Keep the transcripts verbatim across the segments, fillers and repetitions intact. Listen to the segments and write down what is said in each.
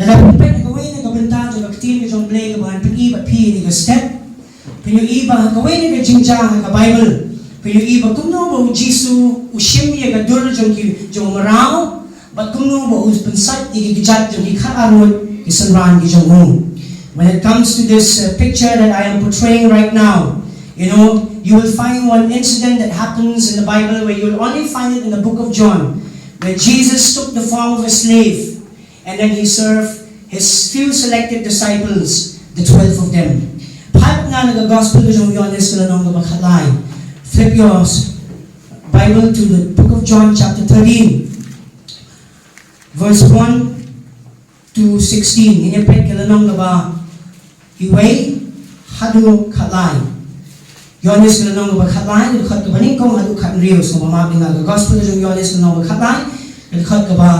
Lada phi peit ha kawei na ka bynta jong ka ktien ka jong U Blei kaba ngan pyni bad phi ha kane ka step, phin ïohi ba ha kawei na ka jingjia ha ka Baibl phin ïohi ba kumno ba U Jisu u shim ïa ka dur jong ki, jong u mraw, bad kumno ba u pynsait ïa ki kjat jong ki khatar ngut ki synran ki jong u. When it comes to this uh, picture that I am portraying right now, you know, you will find one incident that happens in the Bible where you will only find it in the book of John, where Jesus took the form of a slave and then he served his few selected disciples, the twelve of them. Phai nga na ka gospel ka jong u Ïoannis ka lynnong kaba khatlai. Flip your Bible to the book of John, chapter thirteen, verse one to sixteen. Ngin ïa peit ka lynnong kaba iwei haduh khatlai. Ïoannis ka lynnong kaba khatlai, ka dkhot kaba nyngkong haduh khathynriew. Sngewbha map ïa nga, ka gospel ka jong u Ïoannis ka lynnong kaba khatlai, ka dkhot kaba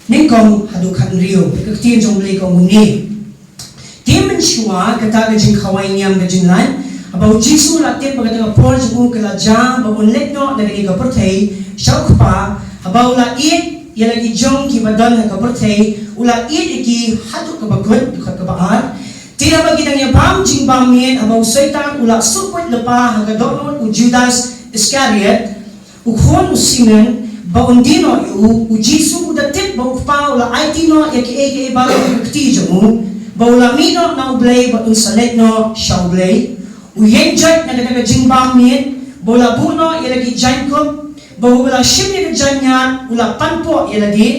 nyngkong haduh khathynriew. Ka ktien jong U Blei ka ong kumne. Te mynshuwa kata ka jingkhawai niam ka jinglait, haba U Jisu u la tip ba kata ka por jong u ka la jia ba un leit noh na kane ka pyrthei sha U Kpa, haba u la ïeit ïa la ki jong kiba don ha ka pyrthei, u la ïeit ïa ki haduh kaba kut, dkhot kaba ar. Te haba ki dang ïa bam jingbam miet, haba u Soitan u la suhpuit lypa ha ka dohnud u Judas Iskariot, u khun u Simeon, ba un die noh ïa u, U Jisu u da tip ba U Kpa u la aiti noh ïa kiei kiei baroh ha ka kti jong u, ba u la mih noh na U Blei bad un sa leit noh sha U Blei. U ïeng jait na kata ka jingbam miet, ba u la buh noh ïa la ki jaiñkup, ba u la shim ïa ka jaiññiat, u la panpoh ïa lade.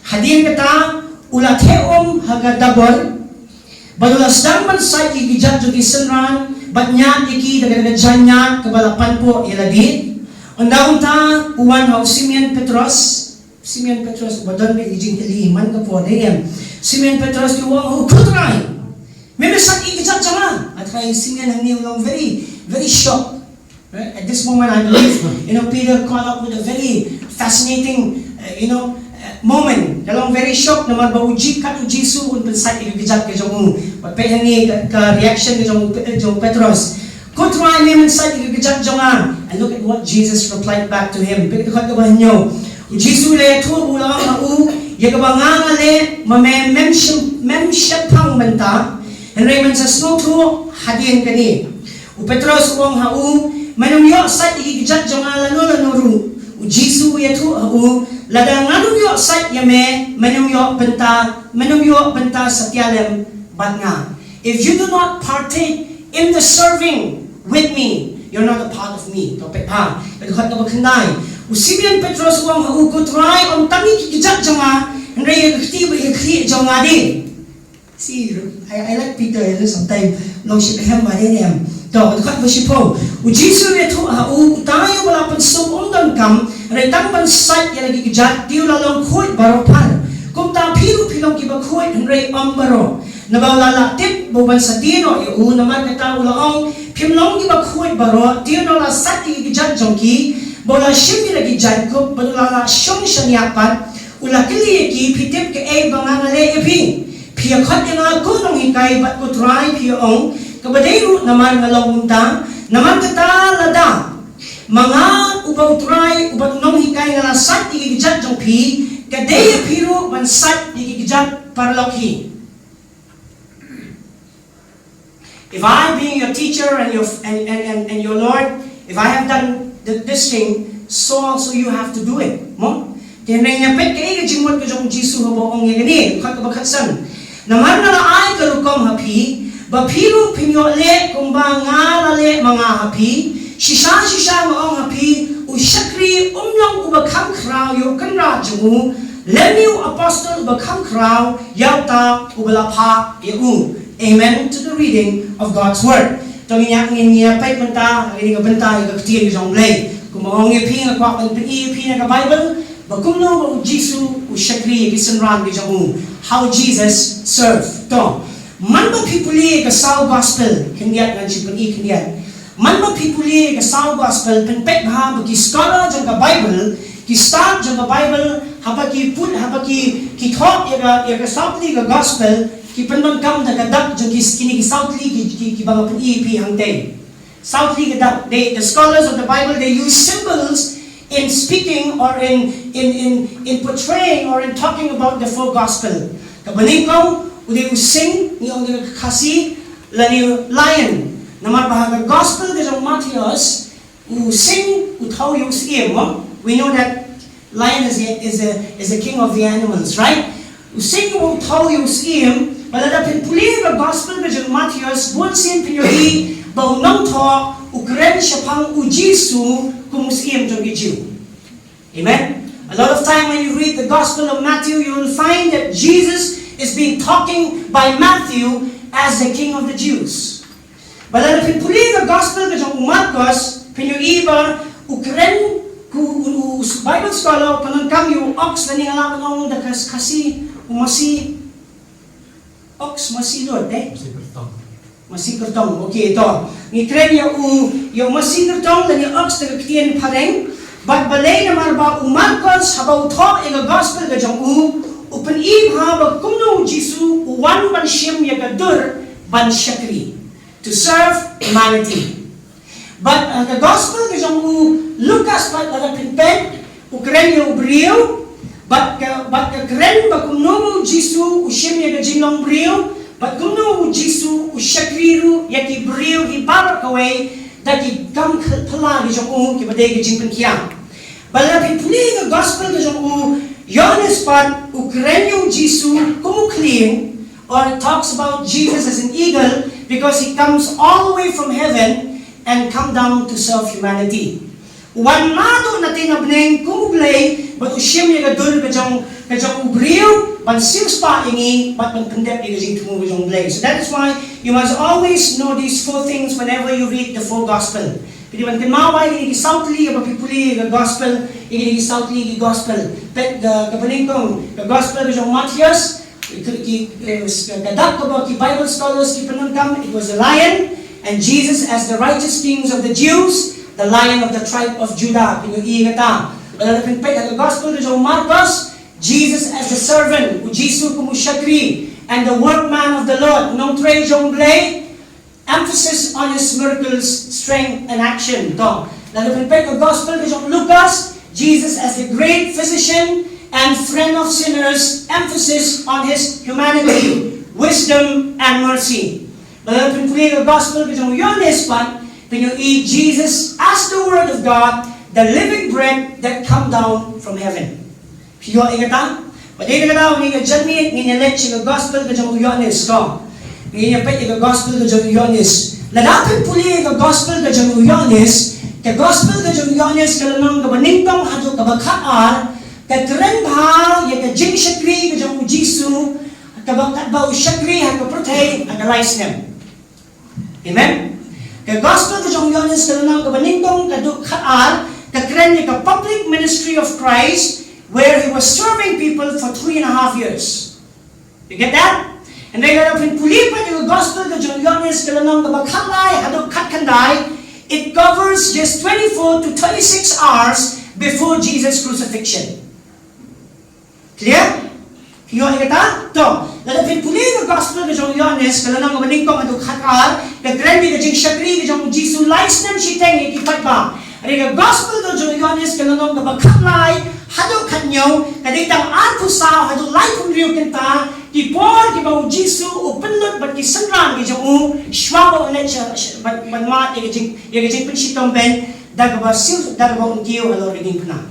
Hadien kata, u la theh um ha ka dabor, bad u la sdang ban sait ïa ki kjat jong ki synran, bad ñiad ïa ki da ka, da ka jaiññiat kaba la panpoh ïa lade. Ynda kumta u wan ha u Simeon Petros, Simeon Petros uba don beit ïa ki jingkylli man ka por, dei ne em? Simeon Petros te u ong ha u, Ko Trai, me me sait ïa ki kjat jong nga? Hynrei Simeon hangne u long very, very shocked. Right? At this moment, I believe, you know, Peter caught up with a very fascinating, uh, you know, uh, moment. Ka long very shocked namar ba u ji-, kat U Jisu un pynsait ïa ka kjat ka jong u. Bad peit hangne ka, ka reaction ka jong, jong Petros. Ko Trai, me men sait ïa ka kjat jong nga. And look at what Jesus replied back to him. Peit ka dkhot kaba hynñiew. U Jisu u la ïathuh bad u la ong ha u, ïa kaba nga nga leh ma me mem shym, mem shemphang mynta. Hynrei men sa sngewthuh hadien kane. U Petros u ong ha u, men ym ïoh sait ïa ki kjat jong nga lano lano ruh. U Jisu u ïathuh ha u, lada ngan ym ïoh sait ïa me, men ym ïoh bynta, men ym ïoh bynta satia lem bad nga. If you do not partake in the serving with me, you're not a part of me. To peit ha ka dkhot kaba khyndai. U Simeon Petros u ong ha u, Ko Trai, ym tang ïa ki kjat jong nga, hynrei ïa ka kti bad ïa ka khlieh jong nga de. See, I, I like Peter, you know, sometimes long shiphem ba dei ne em. To, ka dkhot ba shiphew. U Jisu u ïathuh ha u, utai uba la pynsuk um donkam hynrei tang ban sait ïa la ki kjat, te u la long khuid baroh phar. Kumta phi ruh phi long kiba khuid hynrei ym baroh. Naba u la lah tip ba u ban sa die noh ïa u, namar kata u la ong, phim long kiba khuid baroh, te u la lah sait ïa ki kjat jong ki, ba u la shim ïa la ki jaiñkup, bad u la lah shong shaniah pat. U la kylli ïa ki, phi tip kaei ba nga nga leh ïa phi? Phi ïa khot ïa nga ko nonghikai bad ko Trai, phi ïa ong, kaba dei ruh namar nga long kumta. Namar kata lada ma nga uba u Trai uba u nonghikai nga la sait ïa ki kjat jong phi, ka dei ïa phi ruh ban sait ïa ki kjat paralok hi. If I, being your teacher and your, and, and, and, and your Lord, if I have done th- this thing, so also you have to do it. Mo? Te hynrei ngin ïa peit kaei ka jingmut ka jong u Jisu haba u ong ïa kane, dkhot kaba khatsan. Namar nga la ai ka rukom ha phi, ba phi ruh phin ïoh leh kumba nga la leh ma nga ha phi. Shisha shisha nga ong ha phi, u shakri um long uba kham khraw ïa u kynrad jong u, lymne u apostol uba kham khraw ïa uta uba la phah ïa u. Amen to the reading of God's word. To ngin ïa, ngin ïa peit mynta ha kane ka bynta ïa ka ktien ka jong U Blei. Kumba ong ïa phi, nga kwah ban pyni ïa phi na ka Baibl ba kumno ba u Jisu u shakri ïa ki synran ki jong u. How Jesus served. To, man ba phi pule ïa ka saw gospel, khyndiat ngan shu pyni khyndiat. Man ba phi pule ïa ka saw gospel, pynpeit bha ba ki scholar jong ka Baibl, ki stad jong ka Baibl, haba ki put, haba ki, ki thoh ïa ka, ïa ka saw tylli ka gospel, ki pyndonkam da ka dak jong ki, kine ki saw tylli ki, ki, kiba nga pyni ïa phi hangtei. Saw tylli ka dak. They, the scholars of the Bible, they use symbols in speaking or in, in, in, in portraying or in talking about the four gospel. Kaba nyngkong, u dei u sing, ngi ong da ka Khasi, lane lion. Namar ba ha ka gospel ka jong Mathaios, u sing, u thaw ïa u syiem, mo? We know that lion is a, is a, is a king of the animals, right? U sing u thaw ïa u syiem, ba lada phin pule ka gospel ka jong Mathaios, bun sien phin ïohi ba u nongthoh u kren shaphang u Jisu kum u syiem jong ki Jiw. Amen. A lot of time when you read the Gospel of Matthew, you will find that Jesus is being talking by Matthew as the King of the Jews. Ba lada phin pule ka gospel ka jong u Markos, phin ïohi ba u kren, u, u, u Bible scholar u pyndonkam ïa u ox, lane nga lah ban ong da ka Khasi, u masi, ox masi lut, eh? Masi kyrtong. Masi kyrtong, okay, to. Ngi kren ïa u, ïa u masi kyrtong lane ox da ka ktien phareng. Bad balei? Namar ba u Markos haba u thoh ïa ka gospel ka jong u, u pyni bha ba kumno u Jisu u wan ban shim ïa ka dur ban shakri, to serve humanity. Bad, uh, ka gospel ka jong u Lukas pat, lada phin peit, u kren ïa u briew, bad ka, bad ka kren ba kumno ba u Jisu u shim ïa ka jinglong briew, bad kumno u Jisu u shakri ruh ïa ki briew hi baroh kawei da ki kam phylla ki jong u kiba dei ki jingpynkhiah. Bad lada phin pule ka gospel ka jong u Ïoannis pat, u kren ïa u Jisu kum u khlieng, or it talks about Jesus as an eagle, because he comes all the way from heaven and come down to serve humanity. U wan naduh na tei na bneng kum u Blei, bad u shim ïa ka dur ka jong, ka jong u briew, ban siew spah ïa ngi, bad ban pyndep ïa ka jingthmu ka jong u Blei. So that is why you must always know these four things whenever you read the four gospel. Phi dei ban kynmaw ba ïa kine ki saw tylli haba phi pule ka gospel, ïa kine ki saw tylli ki gospel. Peit ka, kaba nyngkong, ka gospel ka jong u Mathaios, ki, ki, eh, ka dak kaba ki Bible scholars ki pyndonkam, it was a lion, and Jesus as the righteous kings of the Jews, the lion of the tribe of Judah. Phin ïohi kata. Lada phin peit ha ka gospel ka jong u Markos, Jesus as the servant, u Jisu kum u shakri, and the workman of the Lord, u nongtrei jong u Blei, emphasis on his miracles, strength and action. To, lada phin peit ka gospel ka jong u Lukas, Jesus as the great physician and friend of sinners, emphasis on his humanity, wisdom and mercy. Lada phin pule ka gospel ka jong u Ïoannis pat, phin ïohi Jesus as the word of God, the living bread that come down from heaven. Phi ïohi kata? Bad dei na kata, ha kane ka janmiet ngin ïa leit sha ka gospel ka jong u Ïoannis, ko. Ngin ïa peit ïa ka gospel ka jong u Ïoannis. Lada phin pule ïa ka gospel ka jong u Ïoannis, ka gospel ka jong u Ïoannis ka lynnong kaba nyngkong haduh kaba khatar, ka kren bha ïa ka jingshakri ka jong u Jisu, kaba katba u shakri ha ka pyrthei ha ka lai snem. Amen. Ka gospel ka jong u Ïoannis ka lynnong kaba nyngkong haduh khatar, ka kren ïa ka public ministry of Christ, where he was serving people for three and a half years. You get that? And then lada phin pule pat ïa ka gospel ka jong u Ïoannis ka lynnong kaba khatlai haduh khatkhyndai, it covers just twenty-four to twenty-six hours before Jesus' crucifixion. Clear? Phi ïohi kata? To, lada phin pule ka gospel ka jong u Ïoannis ka lynnong kaba nyngkong haduh khatar, ka kren ïa ka jingshakri ka jong u Jisu lai snem shiteng ïa ki paidbah. Hynrei ka gospel ka jong u Ïoannis ka lynnong kaba khatlai haduh khathynñiew, ka dei tang arphew saw haduh laiphew hynriew kynta, ki por kiba u Jisu u pynlut bad ki synran ki jong u, shwa ba un leit sha, sha, ban, ban mad ïa ka jing, ïa ka jingpynshitom beiñ, da kaba siew, da kaba un kiew halor ka diengphna.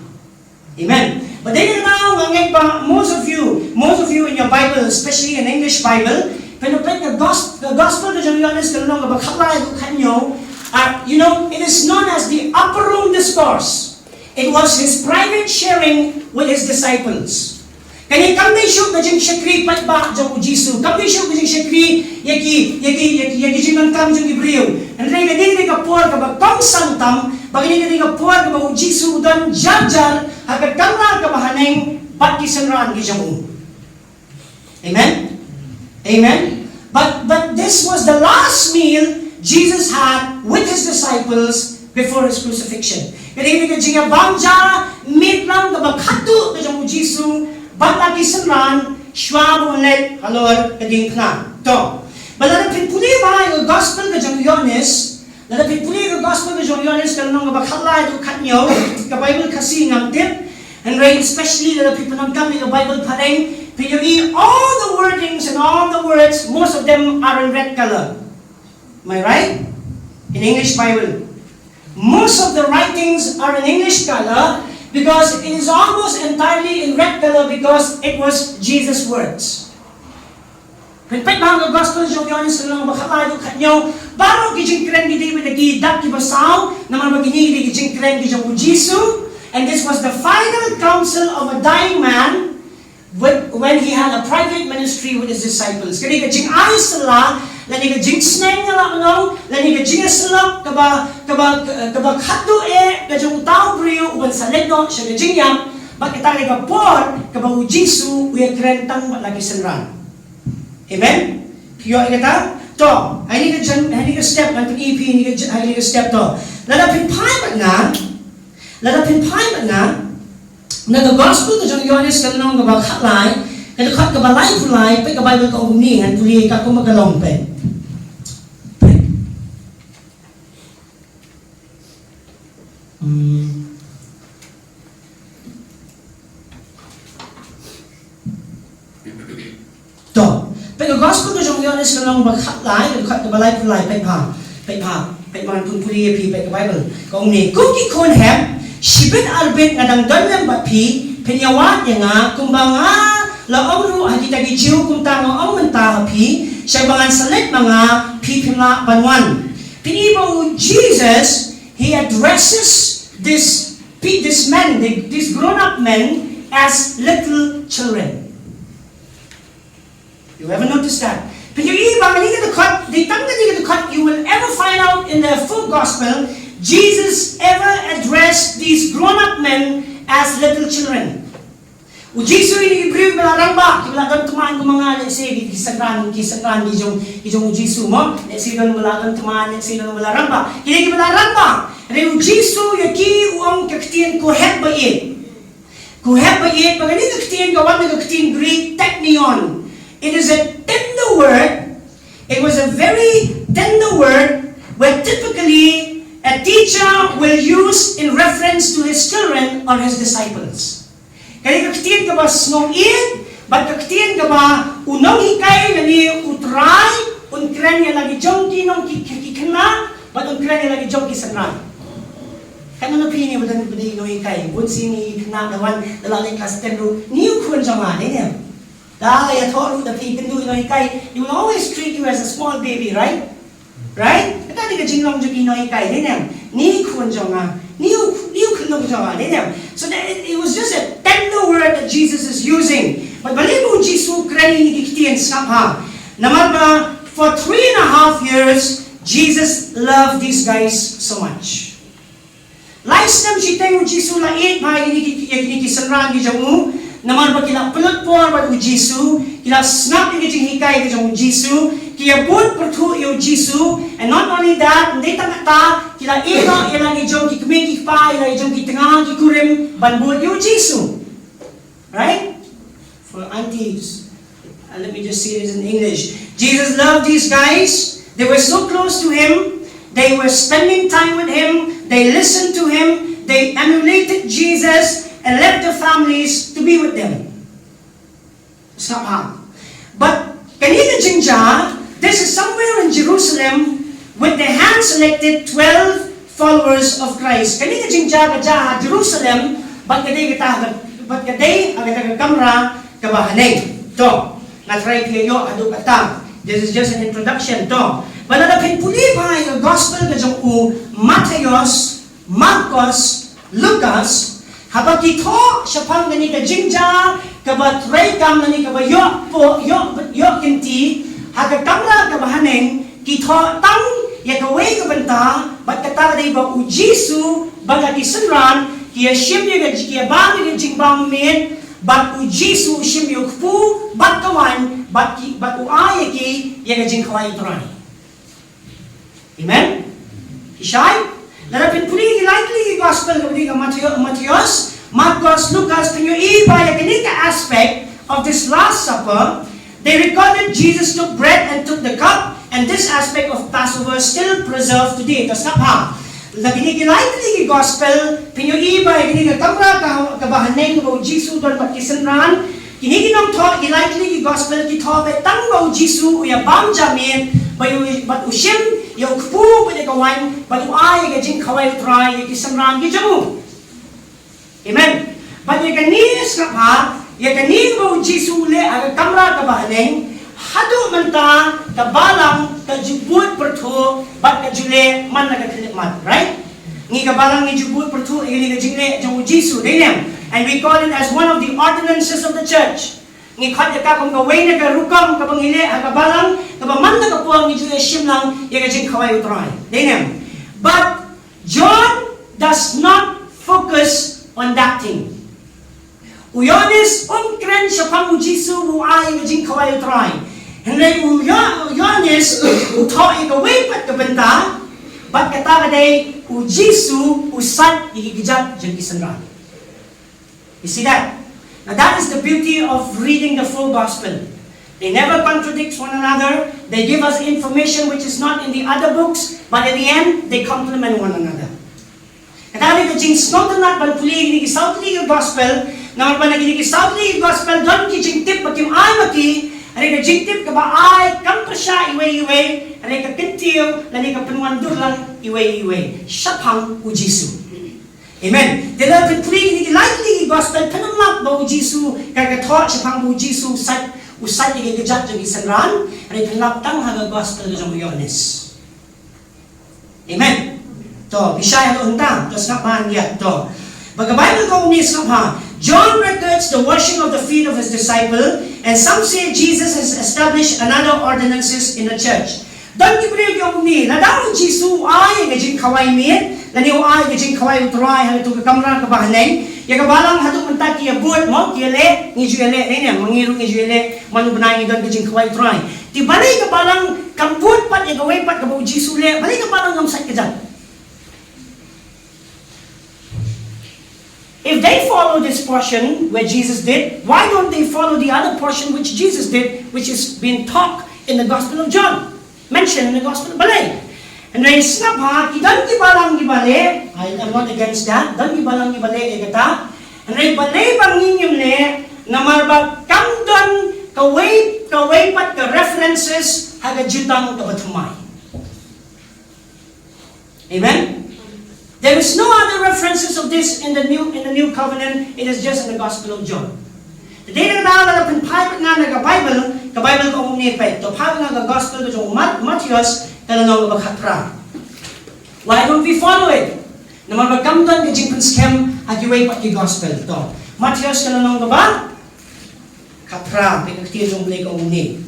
Amen. But then now, nga ngeit ba most of you, most of you in your Bible, especially an English Bible, phin peit ka gos-, ka gospel ka jong u Ïoannis ka lynnong kaba khatlai haduh khathynñiew, uh, you know, it is known as the upper room discourse. It was his private sharing with his disciples. Kane kam dei shuh ka jingshakri paidbah jong u Jisu. Kam dei shuh ka jingshakri ïa ki, ïa ki, ïa ki, ïa ki jingdonkam jong ki briew. Hynrei kane ka dei ka por kaba kongsan tam, ba kane ka dei ka por kaba u Jisu u don jar jar ha ka kamra kaba haneng bad ki synran ki jong u. Amen. Amen. But, but this was the last meal Jesus had with his disciples before his crucifixion. Kane ka dei ka jingïabam ja miet lang kaba khatduh ka jong u Jisu bad la ki synran shwa ba un leit halor ka diengphna. To, ba lada phin pule bha ïa ka gospel ka jong u Ïoannis, Lada phi pule ka gospel ka jong u Ïoannis ka lynnong kaba khatlai haduh khathynñiew, ka Baibl Khasi ngam tip. Hynrei especially lada phi pyndonkam ïa ka Baibl phareng, phin ïohi all the wordings and all the words, most of them are in red color. Am I right? In English Bible. Most of the writings are in English color because it is almost entirely in red color because it was Jesus' words. Pynpeit bha ka gospel jong u Ïoannis ka lynnong ba khatlai haduh khathynñiew, baroh ki jingkren ki dei bad ki dak kiba saw, namar ba kine ki dei ki jingkren ki jong u Jisu. And this was the final counsel of a dying man with, when he had a private ministry with his disciples. Kane ka jingai sla, lane ka jingsneng ïa la mynno, lane ka jingïasyllok kaba, kaba, kaba khatduh eh ka jong uta u briew uban sa leit noh sha ka jingïap, bad kata ka dei ka por kaba u Jisu u ïakren tang bad la ki synran. Amen. Phi ïohi kata? To, ha kane ka jan, ha kane ka step, ngan pyni phi ha kane ka jan, ha kane ka step to. Lada phin phai bad nga, lada phin phai bad nga na ka gospel ka jong u Ïoannis ka lynnong kaba khatlai, ka dkhot kaba laiphew lai, peit ka Baibl ka ong kumne, ngan pule ïa ka kumba ka long, peit. Peit. Hmm. To, peit ka gospel ka jong u Ïoannis ka lynnong ba khatlai, ka dkhot kaba laiphew lai, peit bha, peit bha, peit bha, ngan pule ïa phi, peit ka Baibl. Ka ong kumne, ko ki khun hep, shibit arbit nga dang don lem bad phi, phin ïawad ïa nga, kumba nga la ong ruh ha kita ki Jiw, kumta nga ong mynta ha phi, sha ba ngan sa leit ma nga, phi phim lah ban wan. Peit ba u Jesus, he addresses this, pe-, this men, the, these grown-up men as little children. You ever notice that? Peit ïa kane ka dkhot, the tang kane ka dkhot you will ever find out in the full gospel, Jesus ever addressed these grown-up men as little children. U Jisu ïa kine ki briew kiba la rangbah, kiba la don tymmen kum nga, let's say, ki, ki synran, ki synran ki jong, ki jong u Jisu mo, let's say don ba la don tymmen, let's say don ba la rangbah. Kine kiba la rangbah, hynrei u Jisu ïa ki u ong ka ktien ko hep ba ïeit. Ko hep ba ïeit, ba kane ka ktien ka wan na ka ktien Greek teknion. It is a tender word. It was a very tender word where typically a teacher will use in reference to his children or his disciples. Kane ka ktien kaba sngewbha, bad ka ktien kaba u nonghikai lane u trai un kren ïa la ki jong ki nong ki, ki, ki khynnah, bad un kren ïa la ki jong ki synran. Katno na phi ne ba don ba dei nonghikai, bun sien ki khynnah da wan da la leit klas ten ruh, ne u khun jong nga, ne ne. Da la ïathoh ruh da phi kynduh nonghikai, they will always treat you as a small baby, right? Right? Kata dei ka jinglong jong ki nonghikai, dei ne em? Ne khun jong nga, ne u, ne u khunlung jong nga, dei ne em? So that it, it was just a tender word that Jesus is using. But balei ba u Jisu u kren ïa kine ki ktien, sngap bha. Namar ba for three and a half years, Jesus loved these guys so much. Lai snem shiteng u Jisu u la ïeit bha ïa kine ki, ïa kine ki synran ki jong u. Namar ba ki la pynlut por bad u Jisu, ki la sngap ïa ka jinghikai ka jong u Jisu, ki ïabud pyrthuh ïa u Jisu, and not only that, ym dei tang katta, ki la ïehnoh ïa la ki jong ki kmie ki kpa, ïa la ki jong ki tnga ki kurim ban bud ïa u Jisu. Right? For aunties. Uh, let me just say this in English. Jesus loved these guys. They were so close to him. They were spending time with him. They listened to him. They emulated Jesus and left their families to be with them. It's not hard. But kane ka jingjia, this is somewhere in Jerusalem with the hand-selected twelve followers of Christ. Kane ka jingjia ka jia ha Jerusalem, bad ka dei kata, bad ka dei ha kata ka kamra kaba haneng. To, nga tharai phi ïoh haduh katta. This is just an introduction. To, bad lada phin pule bha ïa ka gospel ka jong u Mathaios, Markos, Lukas, haba ki thoh shaphang kane ka jingjia kaba treikam lane kaba ïoh po-, ïoh, ïoh kynti ha ka kamra kaba haneng, ki thoh tang ïa kawei ka bynta, bad kata ka dei ba u Jisu bad la ki synran ki ïashim ïa ka, ki ïabam ïa ka jingbam miet, bad u Jisu u shim ïa u kpu bad ka waiñ, bad ki, bad u ai ïa ki ïa ka jingkhawai U Trai. Amen. Phi shai? Lada phin pule ïa ki lai tylli ki gospel, kaba dei ka Mathaio-, Mathaios, Markos, Lukas, phin ïohi ba ïa kane ka aspect of this Last Supper, they recorded Jesus took bread and took the cup, And this aspect of Passover still preserved today. To sngap ha. La kine ki lai tylli ki gospel, pynyoh i ba kine ka kamra ka, kaba haneng ba u Jisu don bad ki synran. Kine ki nongthoh ki lai tylli ki gospel ki thoh ba tang ba u Jisu u ïa bam ja miet, ba u, bad u shim ïa u kpu bad ïa ka wain, bad u ai ïa ka jingkhawai u Trai ïa ki synran ki jong u. Amen. Bad ïa kane sngap ha, ïa kane ba u Jisu u leh ha ka kamra kaba haneng, haduh mynta ka balang ka ju bud pyrthuh bad ka ju leh man la ka khyllipmat, right? Ngi ka balang ngi ju bud pyrthuh ïa kane ka jingleh jong u Jisu, dei ne em? And we call it as one of the ordinances of the church. Ngi khot ïa ka kum kawei na ka rukom kaba ngi leh ha ka balang, kaba man la ka por ngi ju ïa shim lang ïa ka jingkhawai u Trai, dei ne em? But John does not focus on that thing. U Ïoannis um kren shaphang u Jisu ba u ai ka jingkhawai u Trai. Hynrei u Ïo-, u Ïoannis u thoh ïa kawei pat ka bynta, bad kata ka dei u Jisu u sait ïa ki kjat jong ki synran. You see that? Now that is the beauty of reading the full gospel. They never contradict one another. They give us information which is not in the other books, but at the end, they complement one another. Kata ka dei ka jingsngewtynnat ban pule ïa kine ki saw tylli ki gospel, namar ba na kine ki saw tylli ki gospel don ki jingtip ba kim ai ma ki, hynrei ka jingtip kaba ai kam pyrshah iwei ïa iwei, hynrei ka kyntiew lane ka pynwandur lang iwei ïa iwei shaphang u Jisu. Amen. Te lada phin pule ïa kine ki lai tylli ki gospel, phin ym lap ba u Jisu ka, ka thoh shaphang ba u Jisu u sait, u sait ïa ki kjat jong ki synran, hynrei phin lap tang ha ka gospel ka jong u Ïoannis. Amen. To, bishar ïa ka ungta, to sngap ban ïa, to. Ba ka Bible ka ong kumne, sngap ha. John records the washing of the feet of his disciple, and some say Jesus has established another ordinances in the church. Don ki briew ki ong kumne, lada u Jisu u ai ka jingkhawai miet, lane u ai ka jingkhawai u Trai ha kato ka kamra kaba haneng, ïa ka balang haduh mynta ki ïa bud mo, ki ïa leh, ngi ju ïa leh, ne ne, ma ngi ruh ngi ju ïa leh, man u bnai ngi don ka jingkhawai u Trai. Te balei ka balang kam bud pat ïa kawei pat kaba u Jisu u leh, balei ka balang kam sait kjat? If they follow this portion where Jesus did, why don't they follow the other portion which Jesus did, which is being taught in the Gospel of John? Mentioned in the Gospel, balei? Hynrei sngap ha, ki don ki balang kiba leh, I am not against that, don ki balang kiba leh ïa kata. Hynrei balei ba ngi ngim leh, namar ba kam don kawei, kawei pat ka references ha ka Jutang kaba thymmai. Amen. There is no other references of this in the new, in the new covenant. It is just in the Gospel of John. Te dei na kata lada phin phai pat nga na ka Bible, ka Bible ka ong kumne pat. To phai pat nga ka Gospel ka jong u Mat-, Mathaios ka lynnong kaba khatphra. Why don't we follow it? Namar ba kam don ka jingpynskhem ha kiwei pat ki Gospel. To Mathaios ka lynnong kaba khatphra, bad ka ktien jong U Blei ka ong kumne.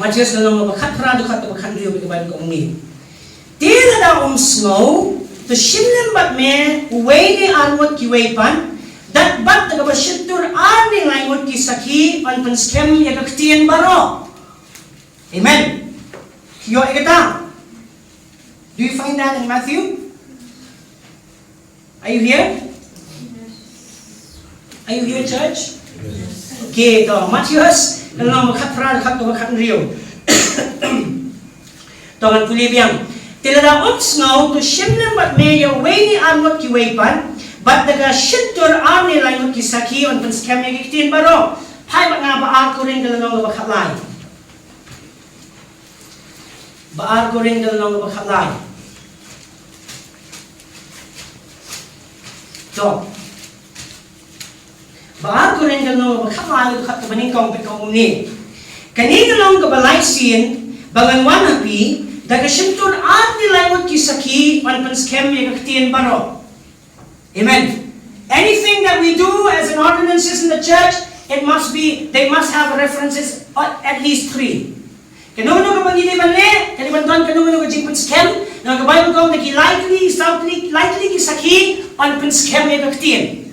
Mathaios ka lynnong kaba khatphra, dkhot kaba khathynriew, bad ka Bible ka ong kumne. Te lada ym sngew, to shim lem bad me uwei ne ar ngut kiwei pat, da bad da kaba shyntur ar ne lai ngut ki sakhi, yn pynskhem ïa ka ktien baroh. Amen. Ki ïoh ïa kata. Do you find that in Matthew? Are you here? Are you here, church? Okay, to Mathaios ka lynnong kaba khatphra, dkhot kaba khathynriew. To ngan pule biang. Te lada ym sngew, to shim lem bad me ïa uwei ne ar ngut kiwei pat, bad da ka shyntur ar ne lai ngut ki sakhi, yn pynskhem ïa ki ktien baroh. Phai bad nga Ba Ar Korinth ka lynnong kaba khatlai. Ba Ar Korinth ka lynnong kaba khatlai. To. Ba Ar Korinth ka lynnong kaba khatlai, dkhot kaba nyngkong, bad ka ong kumne. Kane ka long kaba lai sien ba ngan wan ha phi, da ka shyntur ar ne lai ngut ki sakhi, yn pynskhem ïa ka ktien baroh. Amen. Anything that we do as an ordinances in the church, it must be, they must have references, or at least three. Kano kano kaba ngi dei ban leh, ka dei ban don kano kano ka jingpynskhem, na ka Bible ka ong da ki lai tylli, saw tylli, lai tylli ki sakhi, yn pynskhem ïa ka ktien.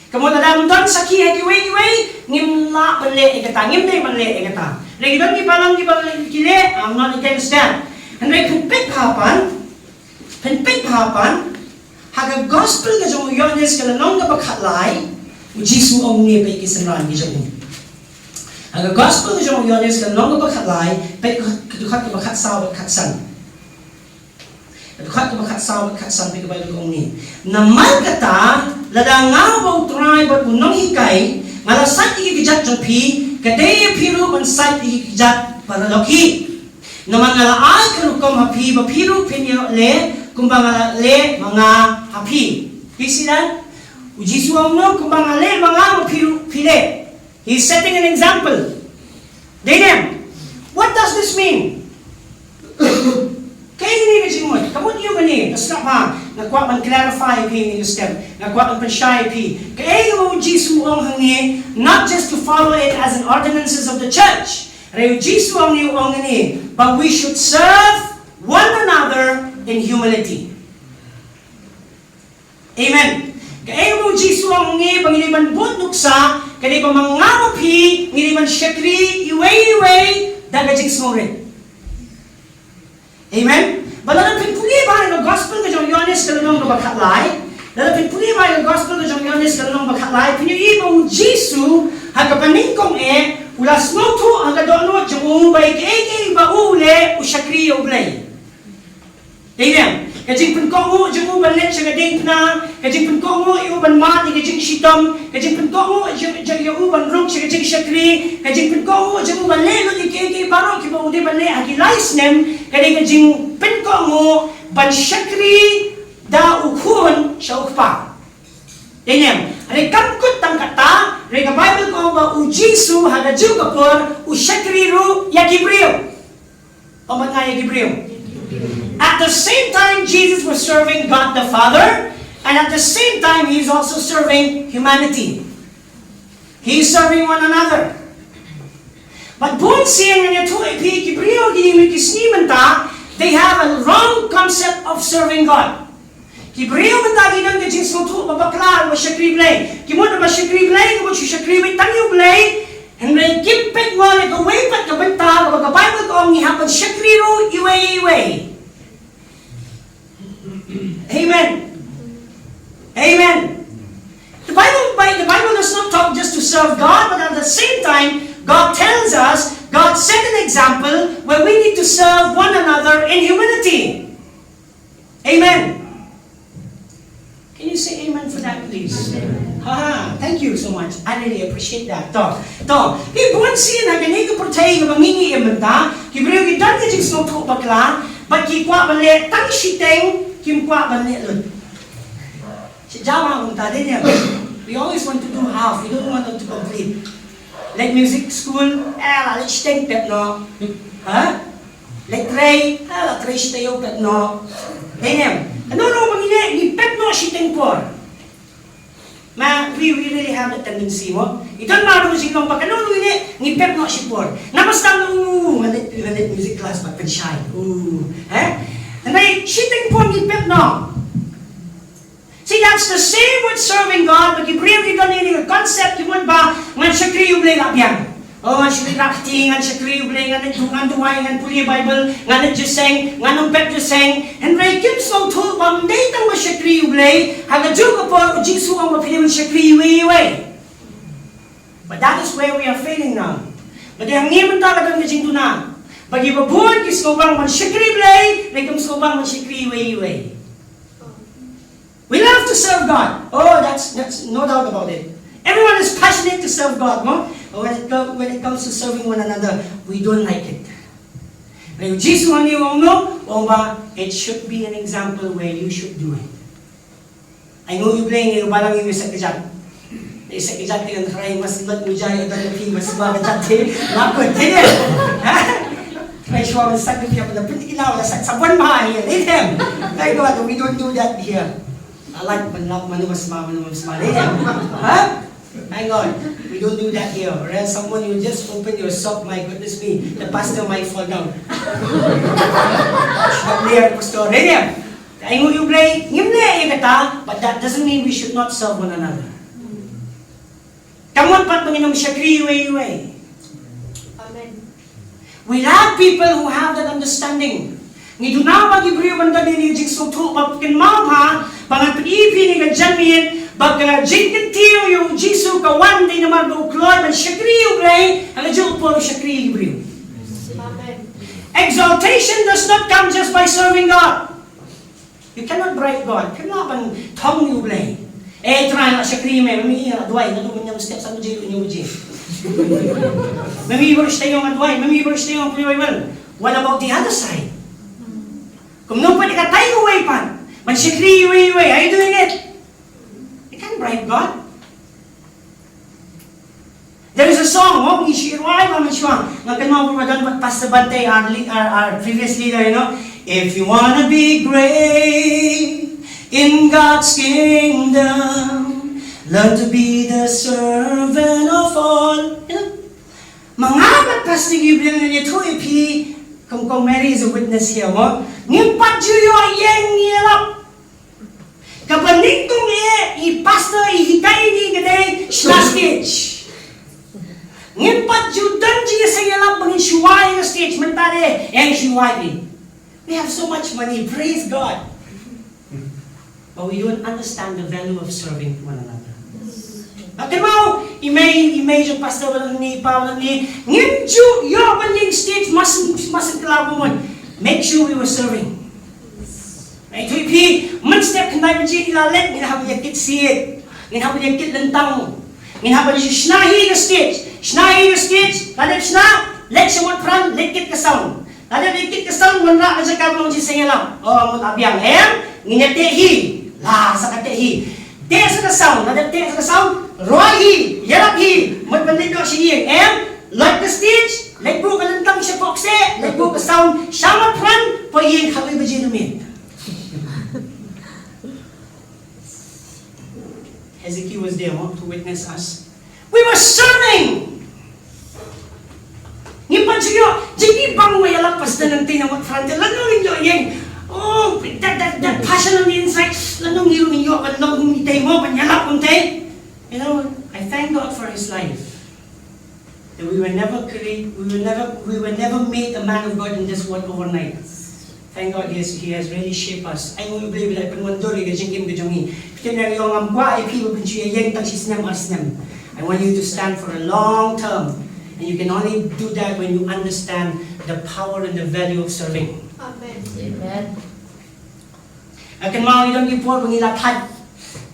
Ka mut lada ym don sakhi ha kiwei kiwei, ngim lah ban leh ïa kata, ngim dei ban leh ïa kata. Lada ki don ki balang kiba leh, I'm not against that. Hynrei phin peit bha pat, phin peit bha pat, ha ka Gospel ka jong u Ïoannis ka lynnong kaba khatlai, u Jisu u ong kumne bad ki synran ki jong u. Ha ka gospel ka jong u Ïoannis ka lynnong kaba khatlai, peit ka dkhot kaba khatsaw bad khatsan. Ka dkhot kaba khatsaw bad khatsan, peit ka Baibl ka ong kumne. Namar kata, lada nga uba u Trai bad u nonghikai nga la sait ïa ki kjat jong phi, ka dei ïa phi ruh ban sait ïa ki kjat paralok hi. Namar nga la ai ka rukom ha phi ba phi ruh phin ïoh leh kumba nga la leh ma nga ha phi. Phi sngewthuh? U Jisu u ong kumba nga leh ma nga, ma phi ruh phi leh. He's setting an example. Dei ne em? What does this mean? Kaei kane ka jingmut? Ka mut ïa kane, ka sngap ha, nga kwah ban clarify ïa phi ïa kane ka step. Nga kwah ban pynshai ïa phi. Kaei kaba u Jisu u ong hangne, not just to follow it as an ordinances of the church. Hynrei u Jisu u ong hangne, u ong hangne, but we should serve one another in humility. Amen. Kaei kaba u Jisu u ong hangne, ba ngi dei ban bud nuksa, ka dei ba ma nga ma phi ngi dei ban shakri iwei iwei da ka jingsngewrit. Amen. Bad lada phin pule bha ïa ka gospel ka jong u Ïoannis ka lynnong kaba khatlai, lada phin pule bha ïa ka gospel ka jong u Ïoannis ka lynnong kaba khatlai, phin ïohi ba u Jisu ha kaba nyngkong eh u la sngewthuh ha ka dohnud jong u ba ïa kaei kaei ba u leh u shakri ïa U Blei. Amen. Ka jingpynkohnguh jong u ban leit sha ka diengphna, ka jingpynkohnguh ïa u ban mad ïa ka jingshitom, ka jingpynkohnguh jong, jong ïa u ban rung sha ka jingshakri, ka jingpynkohnguh jong u ban leh lut ïa kiei kiei baroh kiba u dei ban leh ha ki lai snem, ka dei ka jingpynkohnguh ban shakri da u khun sha u kpa. Amen. Hynrei kam kut tang katta, hynrei ka Baibl ka ong ba u Jisu ha kajuh ka por u shakri ruh ïa ki briew. Ong bad nga, ïa ki briew. At the same time, Jesus was serving God the Father, and at the same time, he is also serving humanity. He is serving one another. Bad bun sien ngan ïathuh ïa phi, ki briew kine ki sngi mynta, they have a wrong concept of serving God. Ki briew mynta ki don ka jingsngewthuh ba bakla ba shakri Blei. Ki mut ba shakri Blei, ki mut shu shakri beit tang ïa U Blei. Hynrei kim peit noh ïa kawei pat ka bynta kaba ka Baibl ka ong ngi hap ban shakri ruh iwei iwei. Amen. Amen. The Bible, the Bible does not talk just to serve God, but at the same time, God tells us, God set an example where we need to serve one another in humility. Amen. Can you say amen for that, please? Ha, thank you so much. I really appreciate that. To, to. Ki bun sien ha kane ka pyrthei kaba ngi ngi im mynta, ki briew ki don ka jingsngewthuh bakla, bad ki kwah ban leh tang shiteng, kim kwah ban leh lut. Shi jama mynta de ne. We always want to do half. We don't want to complete. Leit music school, eh, la leit shiteng pep noh. Ha? Leit trei, eh, la trei shiteng pep noh. Dei ne em? Kano kano ba ngi leh, ngi pep noh shiteng por. Ma, we, we really have a tendency mo. Ito ma ru jinglong ba kano kano ngi leh, ngi pep noh shi por. Namar sdang, uh, ngan leit, ngan leit music class bad pynshai. Uh, eh? Hynrei shiteng por ngi pep noh. See, that's the same with serving God, ba ki briew ki don ïa kane ka concept ki mut ba ngan shakri U Blei la biang. Oh, ngan shakri la kti, ngan shakri U Blei, ngan duh, ngan duwai, ngan pule Baibl, ngan leit jingïaseng, ngan ym pep jingïaseng. Hynrei kim sngewthuh ba ym dei tang ba shakri U Blei, ha kajuh ka por u Jisu u ong ba phi dei ban shakri iwei iwei. But that is where we are failing now. Ba dei hangne mynta ka don ka jingduna. Ba kiba bun ki sngewbang ban shakri Blei, hynrei kim sngewbang ban shakri iwei iwei. We love to serve God. Oh, that's, that's no doubt about it. Everyone is passionate to serve God, no? But when it, co- when it comes to serving one another, we don't like it. Hynrei u Jisu hangne u ong no, u ong ba, it should be an example where you should do it. Ai nguh ïa U Blei, ngi ruh balang ngi set kjat. Ngi set kjat te ngan tharai mas mat muja ïa ka phi mas ba kjat te. Ngam kut te. Ha? Tharai shuwa mas set kjat, da pyntikna da set sabon ba ïa. Dei ne em? Thank God we don't do that here. I like ban lap mano mas ma, mano mas ma. Dei ne em? Ha? Thank God we don't do that here. Whereas someone, you just open your sock, my goodness me, the pastor might fall down. Should not play at the pastor. Dei ne em? Ai nguh ïa U Blei, ngim leh ïa kata, but that doesn't mean we should not serve one another. Kam mut pat ba ngin ym shakri iwei iwei. Amen. We lack people who have that understanding. Ngi duna ba ki briew ban don ïa kane ka jingsngewthuh ba kynmaw bha ba ngan pyni ïa phi ïa kane ka jingmut Ba ka jingkyntiew ïa u Jisu ka wan dei namar ba u kloi ban shakri ïa U Blei, ha kajuh ka por u shakri ïa ki briew. Exaltation does not come just by serving God. You cannot bribe God. Kynmaw ban thong ïa U Blei. Eh, Trai, nga shakri ïa me, ma me ïa duwai, nga duh mynñiaw step san baje, hynñiew baje. Ma me ïa baroh shi taïew nga duwai, ma me ïa baroh shi taïew nga pule Baibl. What about the other side? Kumno pat ïa katai kawei pat? Ban shakri iwei iwei, are you doing it? You can't bribe God. There is a song, oh, ngi shu rwai ba mynshuwa. Nga kynmaw ba don pat Pastor Bante, our, le- our, our previous leader, you know. If you wanna be great in God's kingdom, learn to be the servant of all. You know? Ma nga bad Pastor Gabriel ngi ïathuh ïa phi, kong kong Mary is a witness here, mo. Ngim pat ju ïoh ïeng ïalap. Kaba nyngkong eh, i pastor i hikai ïa ngi ka dei shna stage. Ngim pat ju don jingïaseng ïalap ba ngin shu wai ha stage, mynta de, eh, shu wai ïa. We have so much money, praise God. But we don't understand the value of serving one another. Nga kynmaw, i mei, i mei jong pastor ba lane, i pa ba lane, ngim ju ïoh ban ïeng stage, must, must kylla bun. Make sure we were serving. Nga ïathuh ïa phi, mynstep khyndai baje ngi la leit, ngin hap ban ïakit siej, ngin hap ban ïakit lyntang, ngin hap ban shna hi ka stage, shna hi ka stage, la dep shna, leit sha mut pran, leit kit ka sound. La dep leit kit ka sound, wanrah ka jaka ba long jingïaseng ïalap. Oh, mut la biang, em, ngin ïateh hi, la sa ka teh hi. Teh sa ka sound, la dep teh sa ka sound, rwai hi, ïalap hi, mut ban leit noh sha ïing, em, lait ka stage, leit buh ka lyntang shapoh kseh, leit buh ka sound sha mut pran, poi ïing khatwei baje na miet. Hezekiah was there, huh, to witness us. We were serving. Ngim pat ju ïoh, jingim bang wei ïalap pastor nangta na mut pran te, lano ngin ïoh ïeng. Oh, that, that, that passion on the inside. Lano ngi ruh ngin ïoh ban long kum itei mo, ban ïalap kumtei. You know, I thank God for his life. That we were never create, we were never, we were never made a man of God in this world overnight. Thank God, yes, he has really shaped us. Ai nguh ïa U Blei ba u la pynwandur ïa ka jingim ka jong ngi. Phi tip ne em, ngam kwah ïa phi ba phin shu ïeng tang shi snem ar snem. I want you to stand for a long term. And you can only do that when you understand the power and the value of serving. Amen. Amen. Nga kynmaw ngi don ki por ba ngi la thait,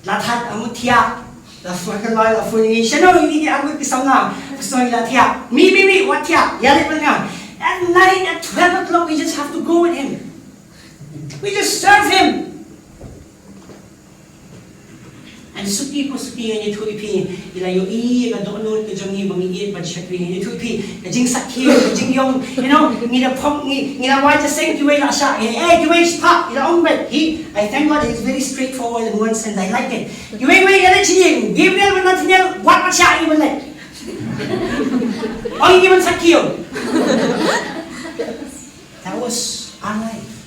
la thait, ah, mut thiah. La phone, kynmaw la phone ïa ngi, shano ïa ngi ki arngut ki samla. Shano ngi la thiah. Mi, mi, mi, wat thiah. Ïa leit bad nga. At night at twelve o'clock we just have to go with him. We just serve him. And suki pa suki, ngan ïathuh ïa phi, ngi la ïohi ïa ka dohnud ka jong ngi ba ngi ïeit ban shakri. Ngan ïathuh ïa phi, ka jingsakhi, ka jingïong, you know, ngi da phong, ngi, ngi la wai jingïaseng, kiwei la shah. Eh, eh, kiwei shah, ngi la ong beit. He, I thank God he's very straightforward in one sense. I like it. Kiwei, kiwei, ïa leit sha ïing. Gabriel bad Nathaniel, wat, wat shah ïa ban leit. Ong ïa ban sakhi. That was our life.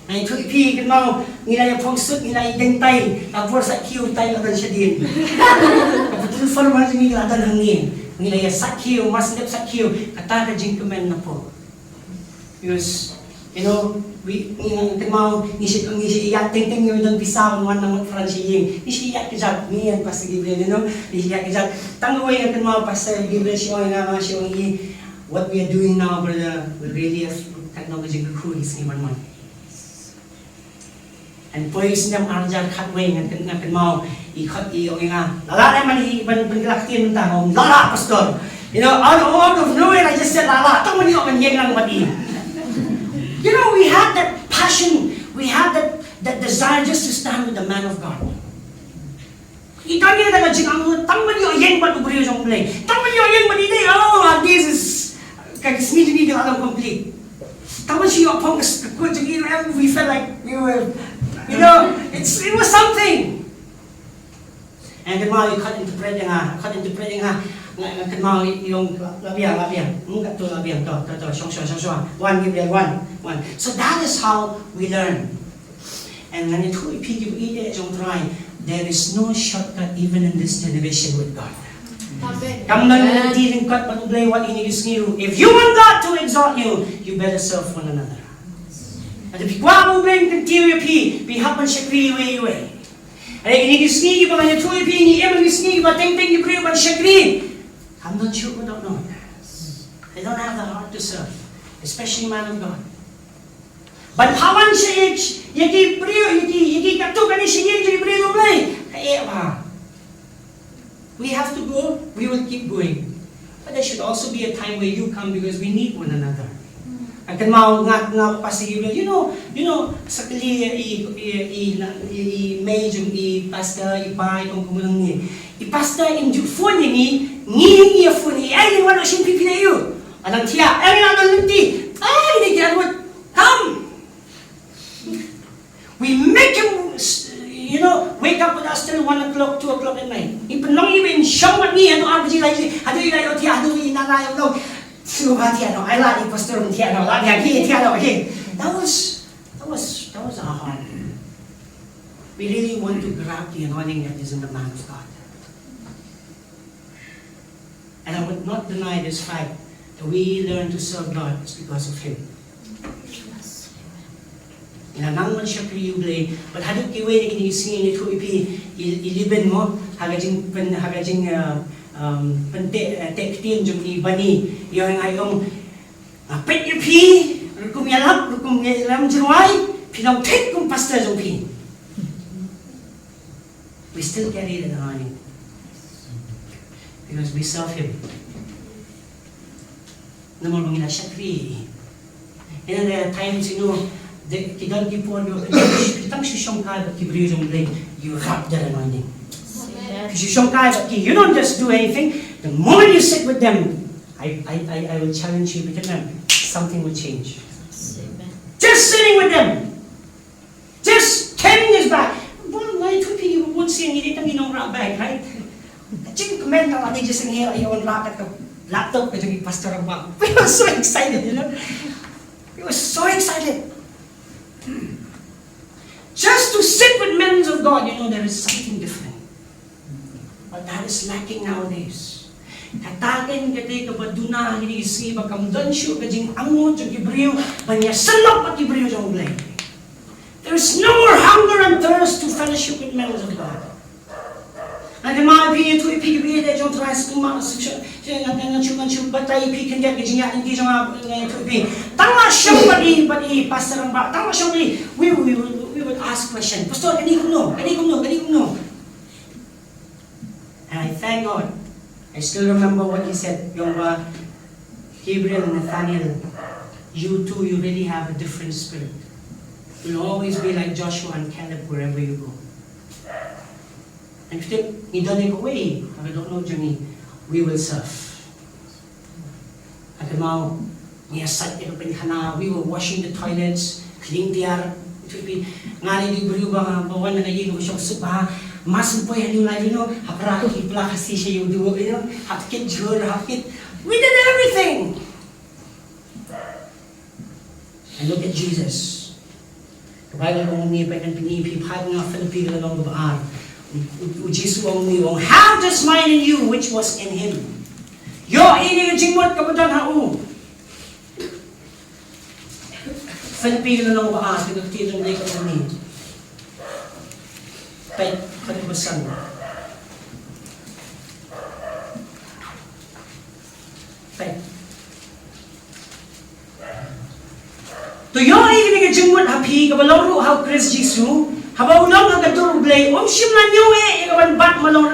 Ngan ïathuh ïa phi, kynmaw, ngi la ïa phong sut, ngi la ïa deng tai, ka por sakhi u tai la don shadien. Ka putul formal jong ngi la don hangne. Ngi la ïa sakhi, mas dep sakhi, kata ka jingkmen na pdeng. Because, you know, we, ngi, ngan kynmaw, ngi shu, ngi shu ïa teng teng ngi don pisa, wan na mut pran sha ïing. Ngi shu ïa kjat, me and Pastor Gabriel, you know, ngi shu ïa kjat. Tang kawei ngan kynmaw Pastor Gabriel shu ong ïa nga, shu ong ïa, what we are doing now, brother, will really have, kan long ka jingkyrkhu ïa sngi ban wan. And poi snem ar hajar khatwei ngan kyn-, ngan kynmaw i khot i ong ïa nga. La lah, eh, man i ban pynkylla ktien mynta, ong la lah, pastor. You know, out of, out of nowhere I just said la lah. Tang ban ïoh ban ïeng lang bad i. You know, we had that passion, we had that, that desire just to stand with the man of God. I don ïa kata ka jingangnud, tang ban ïoh ïeng bad u briew jong U Blei. Tang ban ïoh ïeng bad i dei, oh, this is, ka sngi jong ngi ka la long complete. Tang ban shu ïoh phong ka s-, ka kut jong ngi, and we felt like we were, you know, it's, it was something. And kynmaw i khot interpret ïa nga, khot interpret ïa nga, nga, nga kynmaw i ong la biang, la biang. Hmm, katto la biang, to, to, to, shong shong shong shong. Wan, Gabriel, wan, wan. So that is how we learn. And ngan ïathuh ïa phi ki baieit jong U Trai, there is no shortcut even in this generation with God. Amen. Kam don lynti lyngkot bad U Blei wat ïa kine ki sngi ruh. If you want God to exalt you, you better serve one another. Lada phi kwah ba U Blei un kyntiew ïa phi, phi hap ban shakri iwei iwei. Hynrei kine ki sngi kiba ngan ïathuh ïa phi, ngi im ha ki sngi kiba teng teng ki briew ban shakri. Kam don shuh, ka dohnud. They don't have the heart to serve, especially man of God. Ban phah wan sha ïa, ïa ki briew, ïa ki, ïa ki katto katne sha ïing jong ki briew jong U Blei. Ka eh bha. We have to go, we will keep going. But there should also be a time where you come because we need one another. Nga kynmaw nga, nga pastor, you know, you know, you know, sa kali i, i, i, na, i, i mei jong i pastor, i pa, i kong kumulong ni. I pastor im ju phone ïa ngi, ngi, ngi ïa phone ïa i, ai, ngi wan sha phi phi ïa u. Alang thiah, ai, ngi la don lynti. Ai, ngi kira buat. Come. We make him, you know, wake up with us till one o'clock, two o'clock at night. Ngi pynlong ïa i ban shong bad ngi haduh ar baje lai, haduh i la ïoh thiah, haduh i na la ïoh long. Sngewbha thiah noh, ai la i pastor thiah noh, la ïa ki thiah noh, okay. That was, that was, that was our heart. We really want to grab the anointing that is in the man of God. And I would not deny this fact that we learn to serve God is because of him. Ngi la nang ban shakri ïa U Blei, bad haduh kiwei na kine ki sngi ngi ïathuh ïa phi, i, i Liben mo, ha ka jing pyn, ha ka jing, uh, um, pynteh, uh, teh ktien jong i Bani, ïoh nga ong, nga peit ïa phi, rukom ïalap, rukom ïalam jingrwai, phi long thik kum pastor jong phi. We still carry the anointing because we serve him. Namar ba ngi la shakri. You know, there are times, you know, the, ki don ki por, you know, ki tang shu shongkai bad ki briew jong U Blei, you rub their anointing. Amen. Ki shu shongkai bad ki, you don't just do anything. The moment you sit with them, I, I, I, I will challenge you, between them, something will change. Amen. Just sitting with them. Just ten years back. Bun, ngi ïathuh ïa phi, bun sien ngi dei tang ki nongrah bad, right? Ka jingkmen tang la dei just ngi ïa on la ka laptop ka jong i pastor ba. We were so excited, you know. We were so excited. Just to sit with men of God, you know, there is something different. But that is lacking nowadays. Kata ka dei kaba duna ha kine ki sngi ba kam don shuh ka jingangnud jong ki briew ban ïasnoh bad ki briew jong U Blei. There is no more hunger and thirst to fellowship with men of God. Nga kynmaw ïa phi, ïathuh ïa phi ki briew jong U Trai, sngewbha, sngewbha, sngewbha, nga, nga, nga shu, nga shu batai ïa phi khyndiat ka jingïaid lynti jong nga, nga ïathuh ïa phi. Tang la shong bad i, bad i Pastor Rangbah, tang la shong bad i, we, we, we, we would ask question. Pastor, kane kumno, kane kumno, kane kumno. And I thank God. I still remember what he said. Ïa u ong ba, Gabriel and Nathaniel, you two, you really have a different spirit. You'll always be like Joshua and Caleb wherever you go. And if ngi don ïa kawei ha ka dohnud jong ngi, we will serve. Nga kynmaw, ngi ïasaid ïa ka pynkhana, we were washing the toilets, cleaning the ar-, nga dei u briew ba, ba wan na ka ïing ba shong suk bha, ma shu poi ha New Life, you know, hap rah ki pla Khasi sha ïing u duh, you know, hap kit jhur, hap kit. We did everything. And look at Jesus. Ka Baibl ka ong, ngi peit, ngan pyni ïa phi, phai nga Philippi ka lynnong kaba ar. U, u, u Jisu u ong, u ong, "Have this mind in you which was in him." Ïohi ïa ka jingmut kaba don ha u. Philippi ka lynnong kaba ar, ka ktien jong U Blei ka ong kumne. Peit, peit kaba san. Peit. To ïohi ïa kane ka jingmut ha phi kaba long ruh ha u Khrist Jisu, haba u long ha ka dur U Blei, um shym la ñiew eh ïa ka ban bat ma long,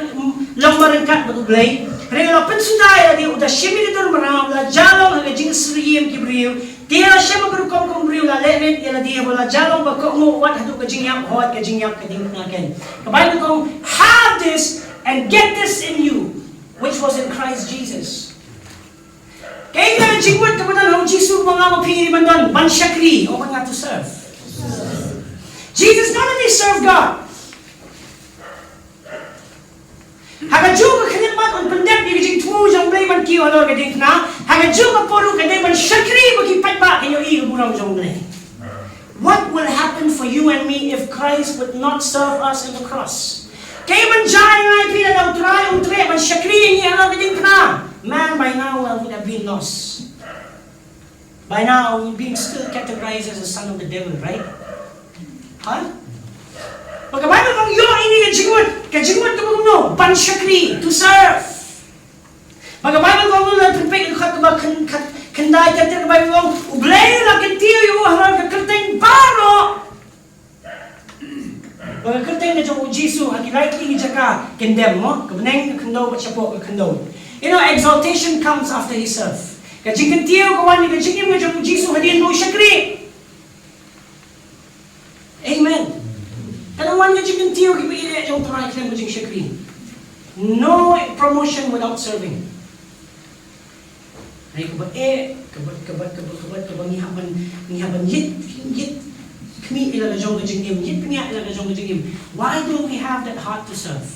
long ba ryngkat bad U Blei. Hynrei u la pynsuda ïa lade, u da shim ïa ka dur mraw, u la jia long ha ka jingsyriem ki briew. Te u la shem ha ka rukom kum briew, u la leh rit ïa lade, haba u la jia long ba kohnguh, wat haduh ka jingïap, hooid ka jingïap ka diengphna keiñ. Ka Baibl ka ong, "Have this and get this in you, which was in Christ Jesus." Kaei ka jingmut kaba don ha u Jisu ba nga bad phi ngi dei ban don, ban shakri, ong, ban, nga to serve. Jesus not only served God. Ha kajuh ka khyndiat pat un pyndep ïa ka jingthmu jong U Blei ban kiew halor ka diengphna, ha kajuh ka por ruh ka dei ban shakri ba ki paidbah kin ïohi ïa ka burom jong U Blei. What will happen for you and me if Christ would not serve us in the cross? Kaei ban jia ïa nga ïa phi lada U Trai um treh ban shakri ïa ngi halor ka diengphna? Man, by now I would have been lost. By now we're being still categorized as a son of the devil, right? Huh? Ba ka Baibl ka ong ïoh ïa ka jingmut, ka jingmut kaba kumno, ban shakri, to serve. Ba ka Baibl ka ong, la pynpeit ka dkhot kaba khyndai ter ter, ka Baibl ka ong U Blei u la kyntiew ïa u halor ka kyrteng baroh. Ba ka kyrteng ka jong U Jisu ha ki lai tylli ki jaka kin dem, mo, ka bneng, ka khyndew bad shapoh ka khyndew. You know, exaltation comes after he serve. Ka jingkyntiew ka wan ïa ka jingim ka jong U Jisu hadien ba u shakri. Amen. Kan wan ka jingkyntiew, kiba ïeit jong U Trai khlem ka jingshakri. No promotion without serving. Ai kaba eh, kaba, kaba, kaba, kaba, kaba ngi hap ban, ngi hap ban ïeit, ïeit khmih ïa la ka jong ka jingim, ïeit bniah ïa la ka jong ka jingim. Why don't we have that heart to serve?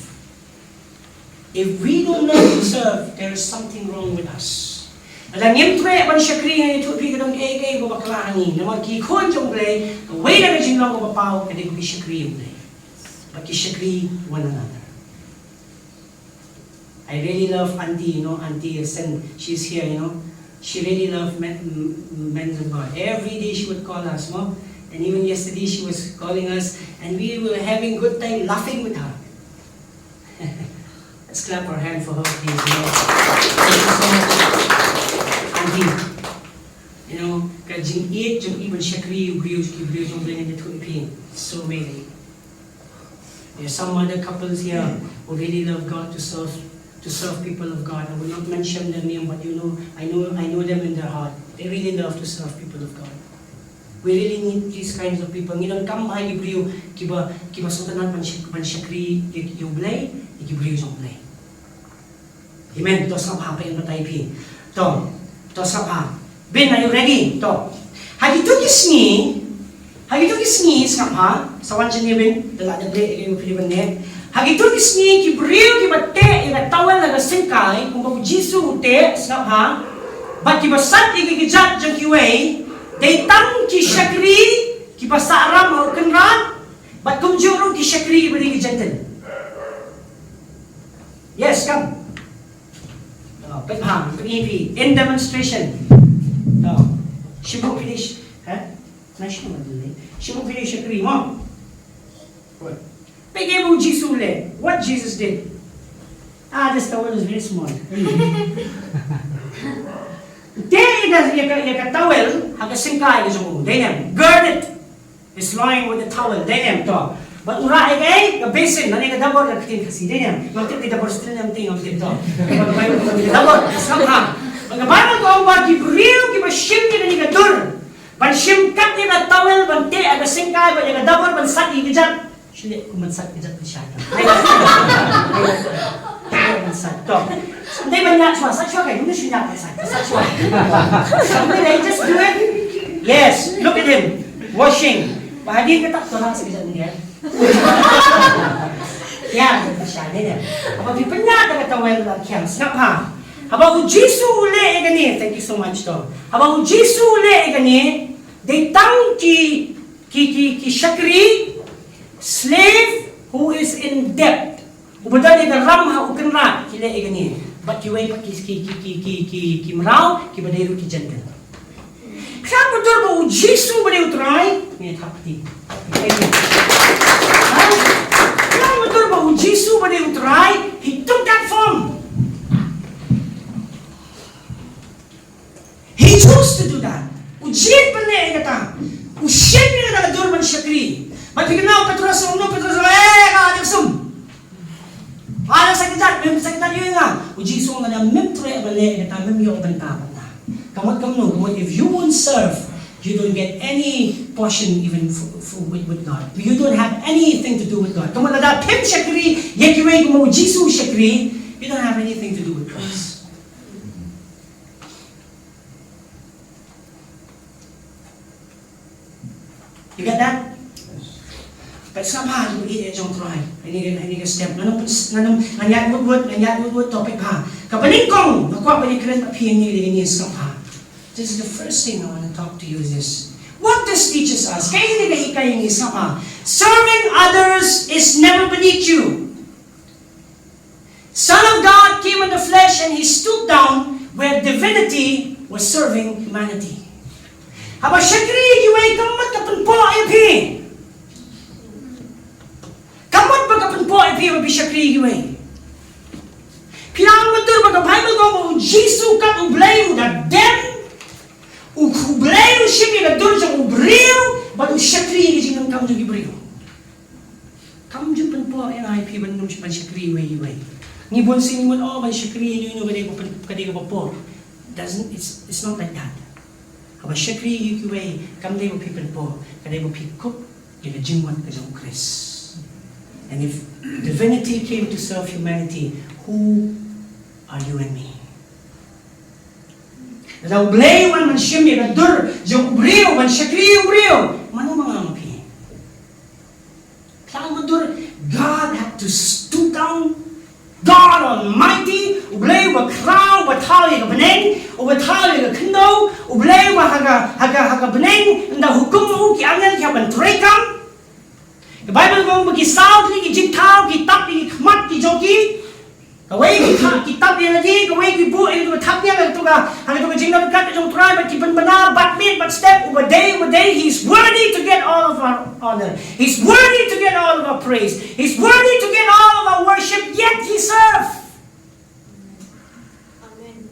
If we don't learn to serve, there is something wrong with us. Lada ngim treh ban shakri, ngan ïathuh ïa phi, ka don kaei kaei kaba bakla ha ngi. Namar ki khun jong U Blei, kawei na ka jinglong kaba paw ka dei ba ki shakri ïa U Blei. Ba ki shakri one another. I really love Auntie, you know, Auntie Sen, she's here, you know. She really loved men, men of God. Every day she would call us, no? And even yesterday she was calling us, and we were having good time laughing with her. Let's clap our hand for her, please. You know. Thank you so much, Auntie. You know, ka jingïeit jong i ban shakri ïa u briew, ki briew jong u Blei, ngan ïathuh ïa phi. So amazing. There's some other couples here who really love God, to serve, to serve people of God. I will not mention their name, but you know, I know, I know them in their heart. They really love to serve people of God. We really need these kinds of people. Ngi donkam bha ïa ki briew kiba, kiba sngewtynnat ban shak-, ban shakri ïa, ïa u Blei, ïa ki briew jong u Blei. Amen. To sngap bha, peit, batai phi. To, to sngap bha. Ben, are you ready? To. Ha kito ki sngi, ha kito ki sngi, sngap bha, sa wan shane, Ben, da lah da bret ïa ka, phi, Ben, ne. Ha kito ki sngi, ki briew kiba teh ïa ka towel ha ka syngkai, kumba U Jisu u teh, sngap bha, bad kiba sat ïa ki kjat jong kiwei, dei tang ki shakri kiba sah ram ha u kynrad, bad kumjuh ruh ki shakri kiba dei ki Gentile. Yes, come. Oh, pynbha, pynbha, in demonstration. Oh, shim buh phi ïa, ha? Na shim buh phi ïa shakri mo. What? Peit ïa U Jisu u leh. What Jesus did? Ah, this towel is very small. Te ïa ka, ïa ka, ïa ka towel ha ka syngkai ka jong u. Dei ne em, gird it. His loin with a towel, dei ne em to. Bad u rah ïa ka, eh, ka basin, lane ka dabor ka ktien Khasi, dei ne em. Ngam tip ka dabor steel ne em, ngam tip to. Bad ka Baibl ka ong ka dabor, sngap bha. Bad ka Baibl ka ong ba ki briew kiba shim ïa kane ka dur ban shim kat ïa ka towel, ban teh ïa ka syngkai, bad ïa ka dabor ban sat ïa ki kjat. Shu leh kum ban sat ki kjat, ban shai. Ai, ai, ai, ban sat. To. Someday ban ïaid shuwa, sat shuwa kai, mano shu ïaid ban sat, sat shuwa. Someday they just do it. Yes, look at him. Washing. Ba hadien kata to, na sat ki kjat ni, eh. Ïa, ban shai, dei ne em. Haba phi pynïaid da ka towel la khiang, sngap bha. Haba U Jisu u leh ïa kane, thank you so much to. Haba U Jisu u leh ïa kane, dei tang ki, ki, ki, ki shakri, slave who is in debt. Uba don ïa ka ram ha u kynrad, ki leh ïa kane. Bad kiwei pat ki, ki, ki mraw, kiba dei ruh ki Gentile. Khlem ba dur ba U Jisu ba dei U Trai, ngi thap kti. Khlem ba dur ba U Jisu ba dei U Trai, he took that form. He chose to do that. U jied ban leh ïa kata. U shim ïa kata ka dur ban shakri. Bad phi kynmaw Petros, u ong, Petros, eh, ka dei sum. Ba la sa kjat, mem sa kjat ïa nga. U Jisu u ong, lada mem treh ban leh ïa kata, mem ïoh bynta bynta. Ka mut kumno, ka mut if you won't serve, you don't get any portion even for, for, with, with God. You don't have anything to do with God. Ka mut lada phim shakri ïa kiwei kumba U Jisu u shakri, you don't have anything to do with Christ. You get that? Peit, sngap bha, ïa ka jong U Trai. Hangne, hangne ka step. Ngan ym, ngan ym, ngan ïaid wut wut, ngan ïaid wut wut, to peit bha. Kaba nyngkong nga kwah ban ïakren bad phi hangne, hangne, sngap bha. This is the first thing I want to talk to you is this. What this teaches us? Kaei kane ka hikai ïa ngi, sngap bha. Serving others is never beneath you. Son of God came in the flesh and he stooped down where divinity was serving humanity. Haba shakri ïa kiwei, ka mut ka pynpoh ïa phi. Pynpoi phi ba phi shakri ïa kiwei. Phi la ong mynta ba ka Bible ka ong ba u Jisu kat u Blei u da dem. U, u Blei u shim ïa ka dur jong u briew bad u shakri ïa ka jingdonkam jong ki briew. Kam ju pynpoi ïa phi ban ym shakri ïa kiwei. Ngi bun sien ngi mut, oh, ban shakri ïa uno uno ka dei ba pyn-, ka dei kaba por. Doesn't, it's, it's not like that. Haba shakri ïa kiwei kam dei ba phi pynpoi, ka dei ba phi kup ïa ka jingmut ka jong u Khrist. And if divinity came to serve humanity, who are you and me? Lada u Blei u wan ban shim ïa ka dur jong u briew, ban shakri ïa u briew, mano ma nga ma phi? Phi la ong ba dur, God had to stoop down. God Almighty, u Blei uba khraw, uba thaw ïa ka bneng, uba thaw ïa ka khyndew, u Blei uba ha ka, ha ka, ha ka bneng, ynda hukum u ki angel ki hap ban treikam. Ka Bible ka ong ba ki saw tylli ki jingthaw ki tap ïa ki khmat ki jong ki. Kawei ki tap, ki tap ïa lade, kawei ki buh ïa ka thapniang, ha kato ka, ha kato ka jingdonkam ka jong u Trai, bad ki pynbna bad miet bad step, uba dei, uba dei, he's worthy to get all of our honor. He's worthy to get all of our praise. He's worthy to get all of our worship, yet he served. Amen.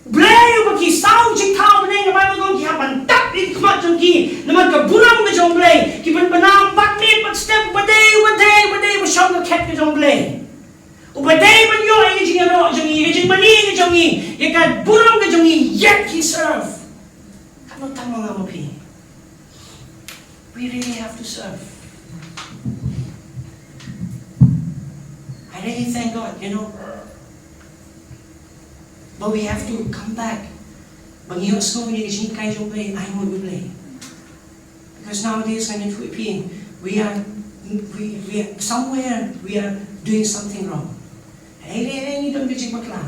Blei uba ki saw jingthaw bneng, ka Bible ka ong ki hap ban tap ïa ki khmat jong ki namar ka burom ka jong u Blei, ki pynbna bad miet bad step, uba dei, uba dei, uba dei uba shong ha ka khet ka jong u Blei, uba dei ban ïoh ïa ka jingïaroh jong ngi, ïa ka jingmane ka jong ngi, ïa ka burom ka jong ngi, yet he serve. Katno tam ma nga ma phi? We really have to serve. I really thank God, you know. But we have to come back. Ba ngi ïohsngew ïa ka jinghikai jong u Blei, ai nguh ïa u Blei. Because nowadays, ngan ïathuh ïa phi, we are, we, we are, somewhere we are doing something wrong. Hei, hei, hei, ngi don ka jingbakla.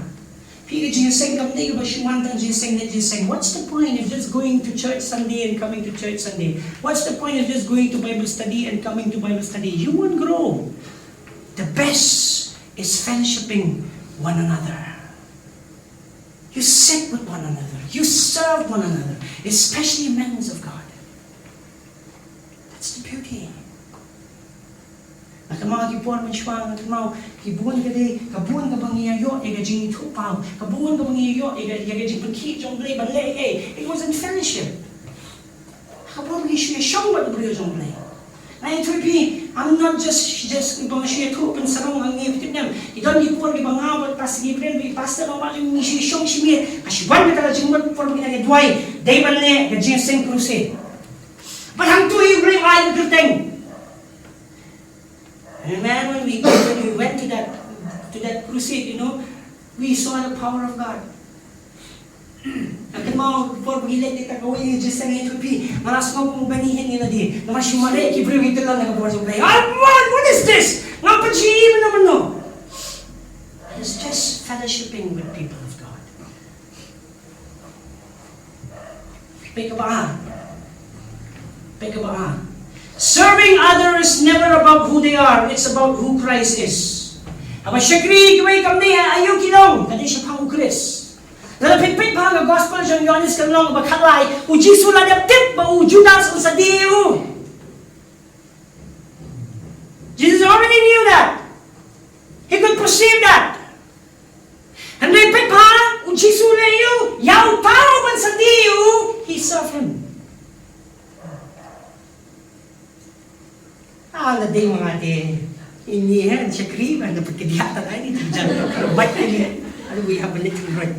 Phi, ka jingïaseng kam dei kaba shu wan tang jingïaseng ne jingïaseng. What's the point of just going to church Sunday and coming to church Sunday? What's the point of just going to Bible study and coming to Bible study? You won't grow. The best is fellowshipping one another. You sit with one another. You serve one another, especially men of God. That's the beauty. Nga kynmaw ki por mynshuwa, nga kynmaw ki bun ka dei, ka bun kaba ngi ïa ïoh ïa ka jingithuhpaw, ka bun kaba ngi ïa ïoh ïa ka, ïa ka jingpynkhih jong u Blei ban leh ei. It was in fellowship. Ka bun ngi shu ïa shong bad u briew jong u Blei. Nga ïathuh ïa phi, I'm not just, just ba nga shu ïathuh pynsarong, nga ngi tip nem. Ki don ki por kiba nga bad Pastor Gabriel, ki pastor nongwai ngi shu ïa shong shi miet. Ka shu wan ka la jingmut por ba ngi la ïa duwai, dei ban leh ka jingïaseng crusade. Bad hangtu hi u Blei u ai ka kyrteng. And man, when we, when we went to that, to that crusade, you know, we saw the power of God. Nga kynmaw por ba ngi leit ïa kata kawei ka jingïaseng, nga ïathuh ïa phi, nga la sngew kum u Benny Hinn ïa lade. Namar shu mareh ki briew ki tyllong na ka bor jong u Blei. Come on, what is this? Nga pynshoi mynno mynno. It's just fellowshipping with people of God. Peit kaba ar. Peit kaba ar. Serving others never about who they are, it's about who Christ is. Haba shakri ïa kiwei kam dei ha aïu ki long, ka dei shaphang u Khrist. Lada phi peit bha ha ka gospel jong u Ïoannis ka lynnong ba khatlai, u Jisu u la dep tip ba u Judas un sa die ïa u. Jesus already knew that. He could perceive that. Hynrei peit bha, u Jisu u leh ïa u, ïa uta uban sa die ïa u, he served him. Ah, la dei ma nga te. Ini, eh, shakri, ban da peit ka diah ta dai ni, tu jan ka bai ni. Aduh, we have a little break.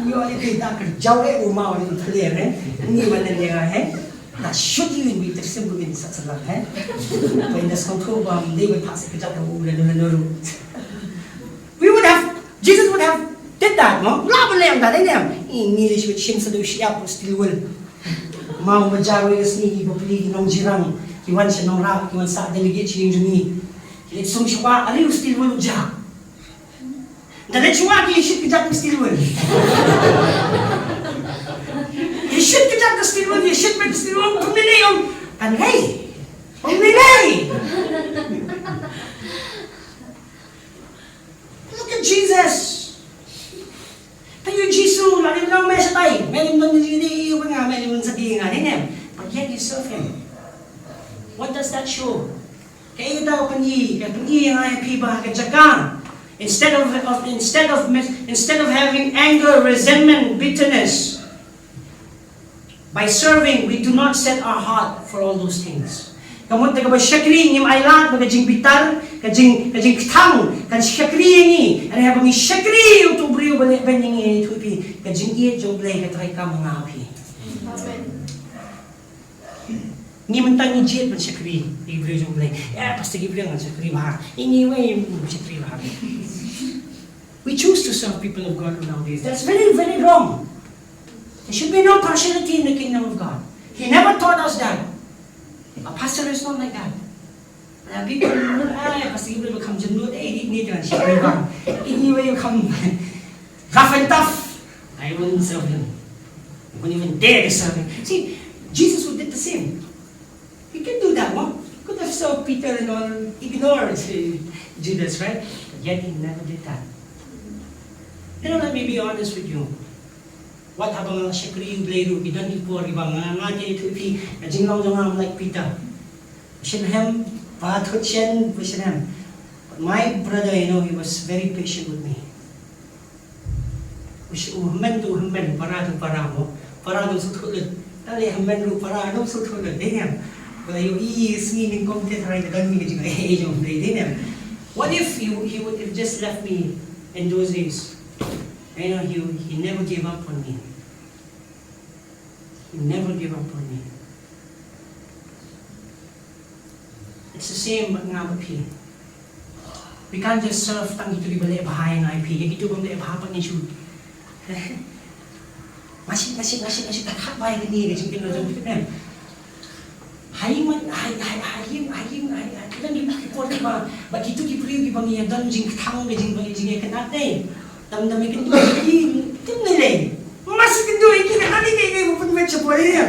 We only did that, ka jaw, eh, u mau ni clear, eh. Ni ma ne, eh. That should you in we, the simple in such a love, eh. But in the school, um, they will pass it, ka jaw, eh, u, le, le, le, le. We would have, Jesus would have did that, no? Lah ban leh ïa kata, dei ne em? Ini lei shu shim sa da u shyiap u steel wool. Maw, ba jar wei ka sngi ki bapli ki nongjyrang ki wan sha Nongrah, ki wan sah delegate sha ïing jong ngi. Ki leit sum shuwa, are u steel wool u jah. Da leit shuwa ki ïashit kjat u steel wool. Ïashit kjat u steel wool, ïashit beit u steel wool, ym lei lei ong. Kan lei. Ym lei lei. Look at Jesus. Peit ïa u Jisu, la dei ban ong me shatai, me lim don jingdie ïa nga, me lim don sa die ïa nga, ne em? But yet you serve him. What does that show? Kaei kata ka pyni, ka pyni ïa nga ïa phi ba ka jaka, instead of, of instead of mis- instead of having anger, resentment, bitterness, by serving, we do not set our heart for all those things. Ka mut da kaba shakri ngim ailad ba ka jingbitar, ka jing ka jingkthang kan shakri ïa ngi. Hynrei haba ngi shakri ïa uto u briew ba leh beiñ ïa ngi, ïathuh ïa phi, ka jingïeit jong U Blei ka trei kam ha nga ha phi. Ngi mynta ngi jied ban shakri ïa ki briew jong U Blei. Eh, Pastor Gabriel ngan shakri bha. Ngi ngi wei ngan shakri bha. We choose to serve people of God nowadays. That's very, very wrong. There should be no partiality in the kingdom of God. He never taught us that. A pastor is not like that. There are people who, ah, Pastor Gabriel will come to know, eh, he need to shakri bha. Anyway, you come rough and tough, I wouldn't serve him. I wouldn't even dare to serve him. See, Jesus would did the same. He can do that, no? He could have served Peter and all, ignored, uh, Judas, right? But yet he never did that. You know, let me be honest with you. Wat haba nga shakri U Blei ruh, ki don ki por kiba nga, nga te ïathuh ïa phi, ka jinglong jong nga, I'm like Peter. Shin hem, ba thut shen, ba shin hem. But my brother, you know, he was very patient with me. U sh- u hynmen tu hynmen, para tu para mo. Para tu sngewthuh lut. Tang lei hynmen ruh para tu sngewthuh lut. Dei ne em? Ba la ïohi sngi nyngkong te tharai ka don mi ka jingaiei jong U Blei, dei ne em? What if he, he would have just left me in those days? You know, he, he never gave up on me. He never gave up on me. It's the same bad nga bad phi. We can't just serve tang kito kiba leh bha ïa nga ïa phi, ïa kito bym leh bha pat ngin shu. Nga shim, nga shim, nga shim, nga shim, ta khap bai kane ka jingkynmaw jong phi, em. Ha ïing man, ha, ha, ha ïing, ha ïing, ha, ha, kita ni ki por kiba, ba kito ki briew kiba ngi ïa don jingkthang ka jing, ba ngi jingïakynad ne. Dam dam ïa kynduh ïa ki, tim ne lei. Mas ïa kynduh ïa ki, ka kani ka ïa ka pynbeit shapoh ïa.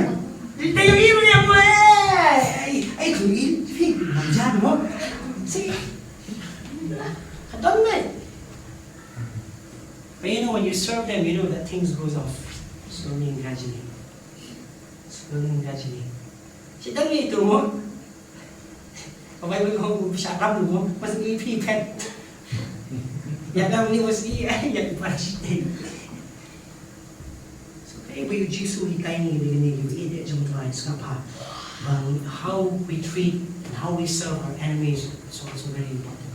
Dei ïa ki ruh ïa mo, eh. Ai, ai, kynduh ïa ki, ngam jan mo. See? I don't know. But you know, when you serve them, you know that things goes off slowly and gradually. Slowly and gradually. Shi dang ni tu mo. Ka Baibl ka ong, u shah ram u, mas ngi phi phet. Ïa dang ni mas ngi, ïa ki para shi teng. So, kaei ba u Jisu u hikai ngi, ngi, ngi, ngi, ngi, jong u Trai, sngap bha. Ba how we treat and how we serve our enemies is also very important.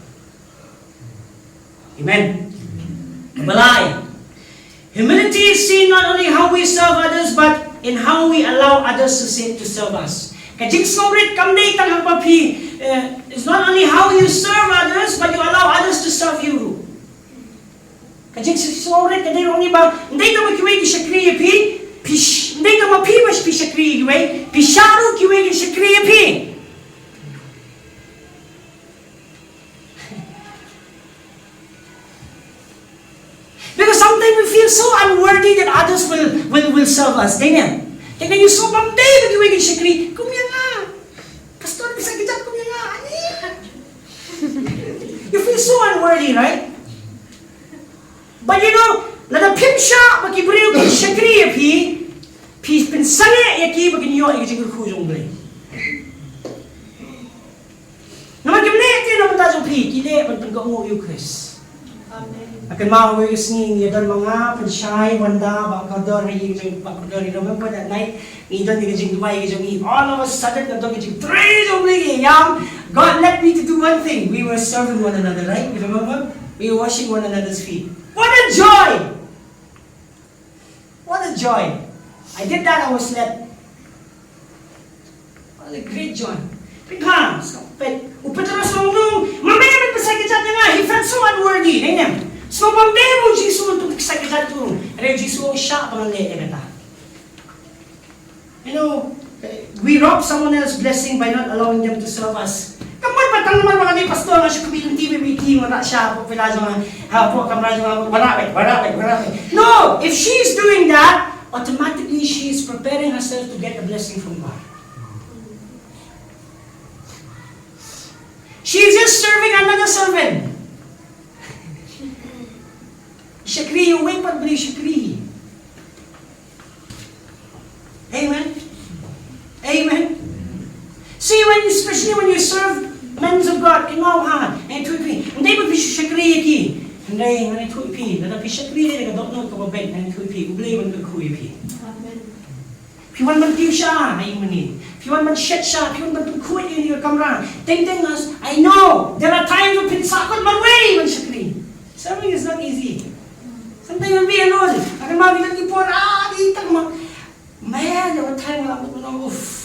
Amen. Balai. Humility is seen not only how we serve others, but in how we allow others to, say, to serve us. Ka jingsngewrit kam dei tang haba phi, eh, it's not only how you serve others, but you allow others to serve you. Ka jingsngewrit ka dei ruh ngi ba, ym dei tang ba kiwei ki shakri ïa phi, phi sh-, ym dei tang ba phi ba phi shakri ïa kiwei, phi shah ruh kiwei ki shakri ïa phi. Because sometimes we feel so unworthy that others will, will, will serve us. Dei ne em? Te ka jingsngewbha ba ym dei ba kiwei kin shakri, kum ïa nga. Pastor, pisa kjat kum ïa nga. Ani. You feel so unworthy, right? But you know, lada phim shah ba ki briew kin shakri ïa phi, phi pynsangeh ïa ki ba kin ïoh ïa ka jingkyrkhu jong U Blei. Namar kim leh te na bynta jong phi, ki leh ban pynkohnguh ïa u Khrist. Amen. Nga kynmaw ha kawei ka sngi ngi don ma nga, Pynshai, Wanda, Bah Kordor, ha ïing jong Bah Kordor, you remember that night? Ngi don ïa ka jingduwai ka jong ngi. All of a sudden ka don ka jingtrei jong U Blei ka ïam. God led me to do one thing. We were serving one another, right? You remember? We were washing one another's feet. What a joy! What a joy! I did that, I was led. What a great joy. Pynban, sa peit. U Petros u ong, ma me ban pynshai kjat ïa nga, he felt so unworthy, dei ne em? Sngewbha ym dei ba u Jisu un pynshai kjat ïa u. Hynrei u Jisu u ong shah ba ngan leh ïa kata. You know, we rob someone else's blessing by not allowing them to serve us. Kam pat ba tang namar ba nga dei pastor nga shu khmih lynti beit beit, nga rah sha hapoh villa jong nga, hapoh kamra jong nga, wanrah beit, wanrah beit, wanrah beit. No, if she is doing that, automatically she is preparing herself to get a blessing from God. She is just serving another servant. Shakri uwei pat briew, shakri. Amen. Amen. See, when you spend Serve men of God, kynmaw ha, nga ïathuh ïa phi. Ym dei ba phi shu shakri ïa ki. Hynrei nga ïathuh ïa phi, lada phi shakri ïa ka dohnud kaba beit, nga ïathuh ïa phi, U Blei un kyrkhu ïa phi. Phi wan ban kiew sha ha ïing mane. Phi wan ban shet sha, phi wan ban pynkhuid ïa ka kamra. Teng teng, as I know, there are times when phin sah kut marwei ban shakri. Serving is not easy. Sometimes you'll be alone. Akan ma, phi wan ki por, ah, di tak ma. Man, there were times when I'm, uff.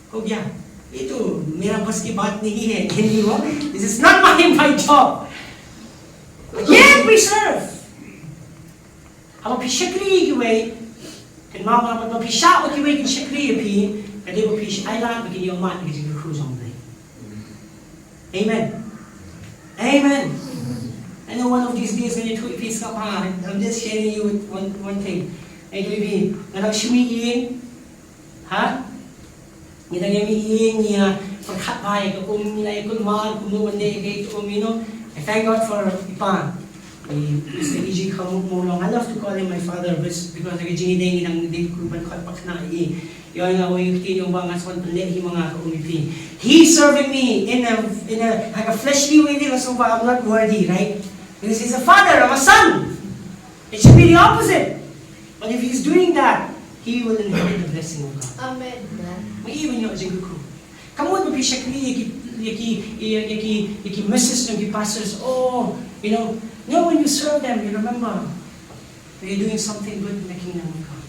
हो गया, ये तो मेरा बस की बात नहीं है, ये नहीं हुआ, this is not my, my job. Yet we serve. Haba phi shakri ïa kiwei, kynmaw, haba phi shah ïa kiwei kin shakri ïa phi, ka dei ba phi shu ailad ba kin ïoh mad ïa ka jingkyrkhu jong U Blei. Amen. Amen. I know one of these days when you tweet peace up, I'm just sharing you with one, one thing. I do it. Nga dang shu mih ïing, ha? Ngi dang ïa mih ïing, ngi ïa pyrkhat bha ïa ka um, ngi la ïa kulmar kumno ban leh ïa ka um, you know. I thank God for i pa, i Mister E G Kharmukmawlong. I love to call him my father, because, because ha ka jingïadei ngi dang dei ban khot pakna ïa i. Ïoh nga ong ïa u ktien jong u ba nga sngewbha ban leh hi ma nga ka um ïa phi. He's serving me in a, in a, like a fleshly way, because of I'm not worthy, right? Because he's a father, I'm a son. It should be the opposite. But if he's doing that, he will inherit the blessing of God. Amen. Ma i ban ïoh jingkyrkhu. Ka mut ba phi shakri ïa ki, ïa ki, ïa, ïa ki, ïa ki missus jong ki pastors. Oh, you know, no, when you serve them, you remember that you're doing something good in the kingdom of God.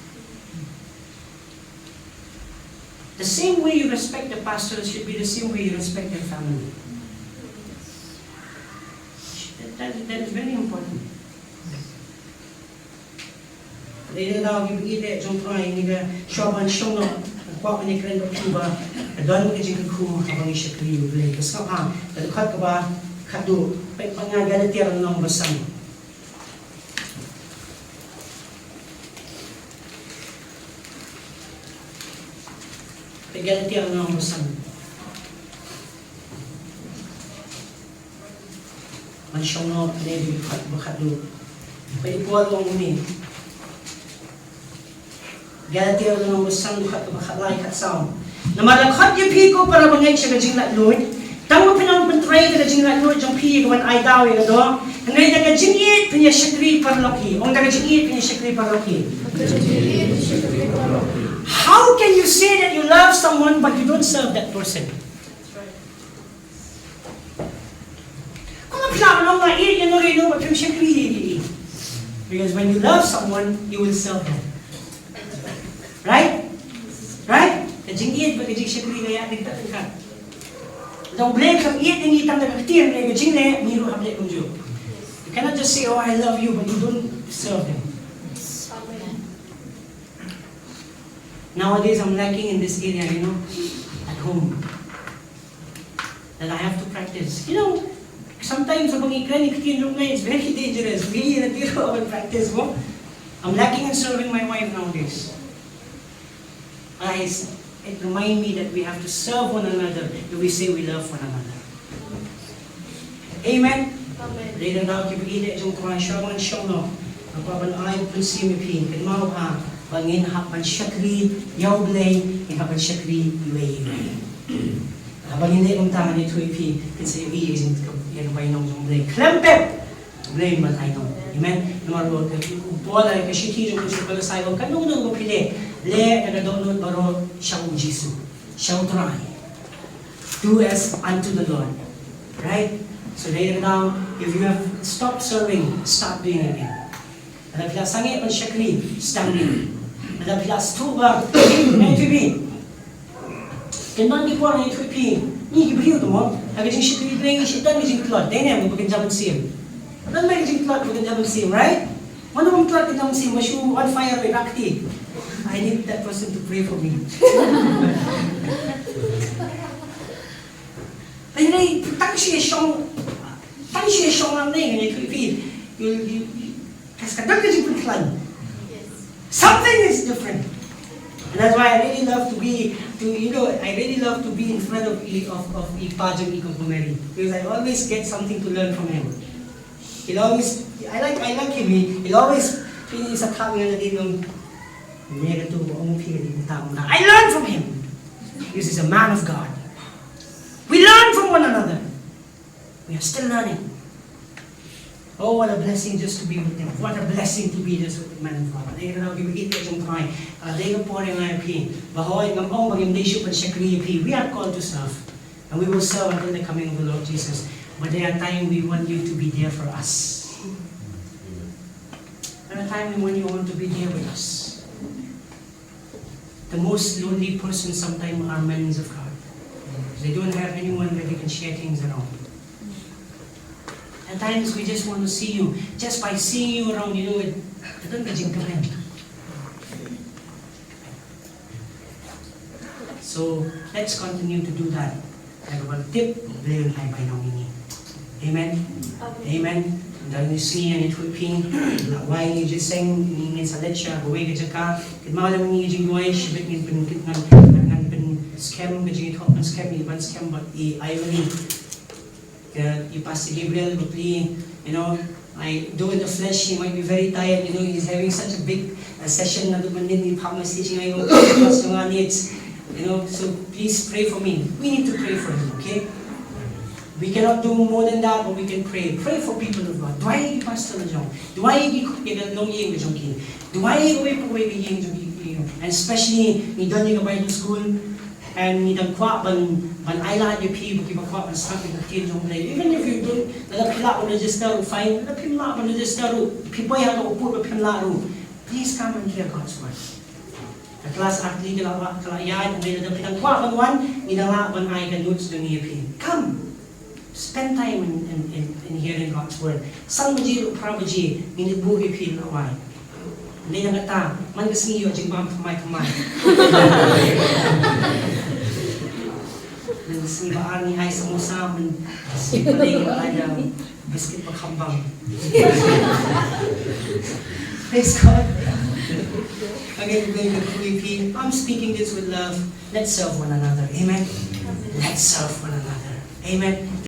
The same way you respect the pastors should be the same way you respect their family. That, that, that is very important. Lei na ka daw kiba ïeit jong U Trai, ngi da shuwa ban shong noh, nga kwah ban ïakren bad phi ba ka don ka jingkyrkhu haba ngi shakri ïa U Blei. Ka sngewbha, ka dkhot kaba khatduh, peit pat nga Galatia lynnong ba san. Peit Galatia lynnong ba san. Ban shong noh ne dkhot kaba khatduh. Peit u Paul u ong kumne. Galatia lynnong ba san, dkhot kaba khatlai, khatsaw. Namar la khot ïa phi ko para bangeit sha ka jinglaitluid, tang ba phin ym pyntrei da ka jinglaitluid jong phi ïa ka ban ai daw ïa ka doh, hynrei da ka jingïeit phin ïa shakri paralok hi. Ong, da ka jingïeit phin ïa shakri paralok hi. How can you say that you love someone but you don't serve that person? Kumno phi lah ban ong nga ïeit ïa uno uno bad phim shakri ïa i? Because when you love someone, you will serve them. Right? Right? Ka jingïeit bad ka jingshakri ka ïaid ryngkat ryngkat. Lada U Blei um ïeit ïa ngi tang da ka ktien, da ka jingleh, ngi ruh hap leh kumjuh. You cannot just say, "Oh, I love you," but you don't serve them. Nowadays, I'm lacking in this area, you know, at home. That I have to practice. You know, sometimes haba ngi kren ïa ka ktien jong U Blei, it's very dangerous. Ngi ïa lade ruh ban practice mo. I'm lacking in serving my wife nowadays. I s-, it remind me that we have to serve one another if we say we love one another. Amen. Amen. Lei na ka daw kiba ïeit jong U Trai, shuwa ban shong noh, nga kwah ban ai mynsiem ïa phi, kynmaw ha ba ngin hap ban shakri ïa U Blei, ngin hap ban shakri iwei ïa iwei. Haba ngin leh kumta, ngan ïathuh ïa phi, phin sa ïohi ïa ka jing, ïa ka bainong jong U Blei. Khlem pep, U Blei un batai noh. Amen. Namar ba u Paul ha ka shithi jong u sha ki Kolossai u ong, kano kano kaba phi leh, leh da ka dohnud baroh sha u Jisu, sha U Trai. Do as unto the Lord. Right? So, lei na ka daw, if you have stopped serving, start doing it again. Lada phi la sangeh ban shakri, sdang ïa. Lada phi la sngewthuh ba, eh, to be. Kynmaw ki por, eh, to be. Ngi ki briew to mo, ha ka jingshakri Blei ngi shu don ka jingtlot. Dei ne em ba kynja mynsiem? Don ba ka jingtlot, ba kynja mynsiem, right? Mano bym tlot kynja mynsiem, ba shu on fire, ba rah kti. I need that person to pray for me. Hynrei tang shu ïa shong, tang shu ïa shong lang ne, ngan ïathuh ïa phi. You'll, you, you, ka, ka don ka jingpynkhlaiñ. Something is different. And that's why I really love to be, to, you know, I really love to be in front of, of, of i pa jong i Kong Mary. Because I always get something to learn from him. He'll always, I like, I like him. He, he'll always, he is a, I learn from him. This is a man of God. We learn one another. We are still learning. Oh, what a blessing just to be with them. What a blessing to be just with the man of God. Dei ka daw kiba ïeit ka jong U Trai. Ah, dei ka por ïa nga ïa phi. Ba hooid ngam ong ba ngim dei shuh ban shakri ïa phi. We are called to serve. And we will serve until the coming of the Lord Jesus. But there are times we want you to be there for us. There are times we want you all to be there with us. The most lonely person sometimes are men of God. They don't have anyone that they can share things around. At times we just want to see you. Just by seeing you around, you know, it, it doesn't get you. So let's continue to do that. Everyone tip, Blei un ai bai nong ini. Amen. Amen. Dang ni sini ani tu pin la wai ni jeseng ni ngin sa lecture ba wai ka jaka. Kit mau lam ni jing wai shibit ngin pin kit ngan ngan pin scam ka jing thok ngan scam ni ban scam but i irony. Ka i Pastor Gabriel ba pli, you know, I do in the flesh, he might be very tired, you know, he's having such a big uh, session na tu manin ni pharmacy jing ai ko. You know, so please pray for me. We need to pray for him, okay? We cannot do more than that, but we can pray. Pray for people of God. Duwai ki pastor la jong. Duwai ki ki ka long ïing ka jong ki. Duwai ko wei ko wei ka ïing jong ki. And especially ni don ïing ka Bible school. And ni dang kwah ban ban ai lad ïa phi ba ki ba kwah ban sngap ïa ka ktien jong Blei. Even if you don't, lada phi lah ban register ruh fine, lada phim lah ban register ruh, phi poi ha ka u pud ba phim lah ruh. Please come and hear God's word. Ka klas artylli ka la wah ka la ïaid, hynrei lada phi dang kwah ban wan, ngi dang lah ban ai ka notes jong ngi ïa phi. Come. Spend time in, in, in, in hearing God's word. San baje ruh phra baje ngin ïa buh ïa phi la wai. Hynrei na kata man ka sngi ïoh jingbam thymmai thymmai. Nang sngi ba ar ngi ai samosa, man sngi ba lai ngi ai da biscuit ba kham bam. Praise God. Again, we're going to pray. I'm speaking this with love. Let's serve one another. Amen. Let's serve one another. Amen.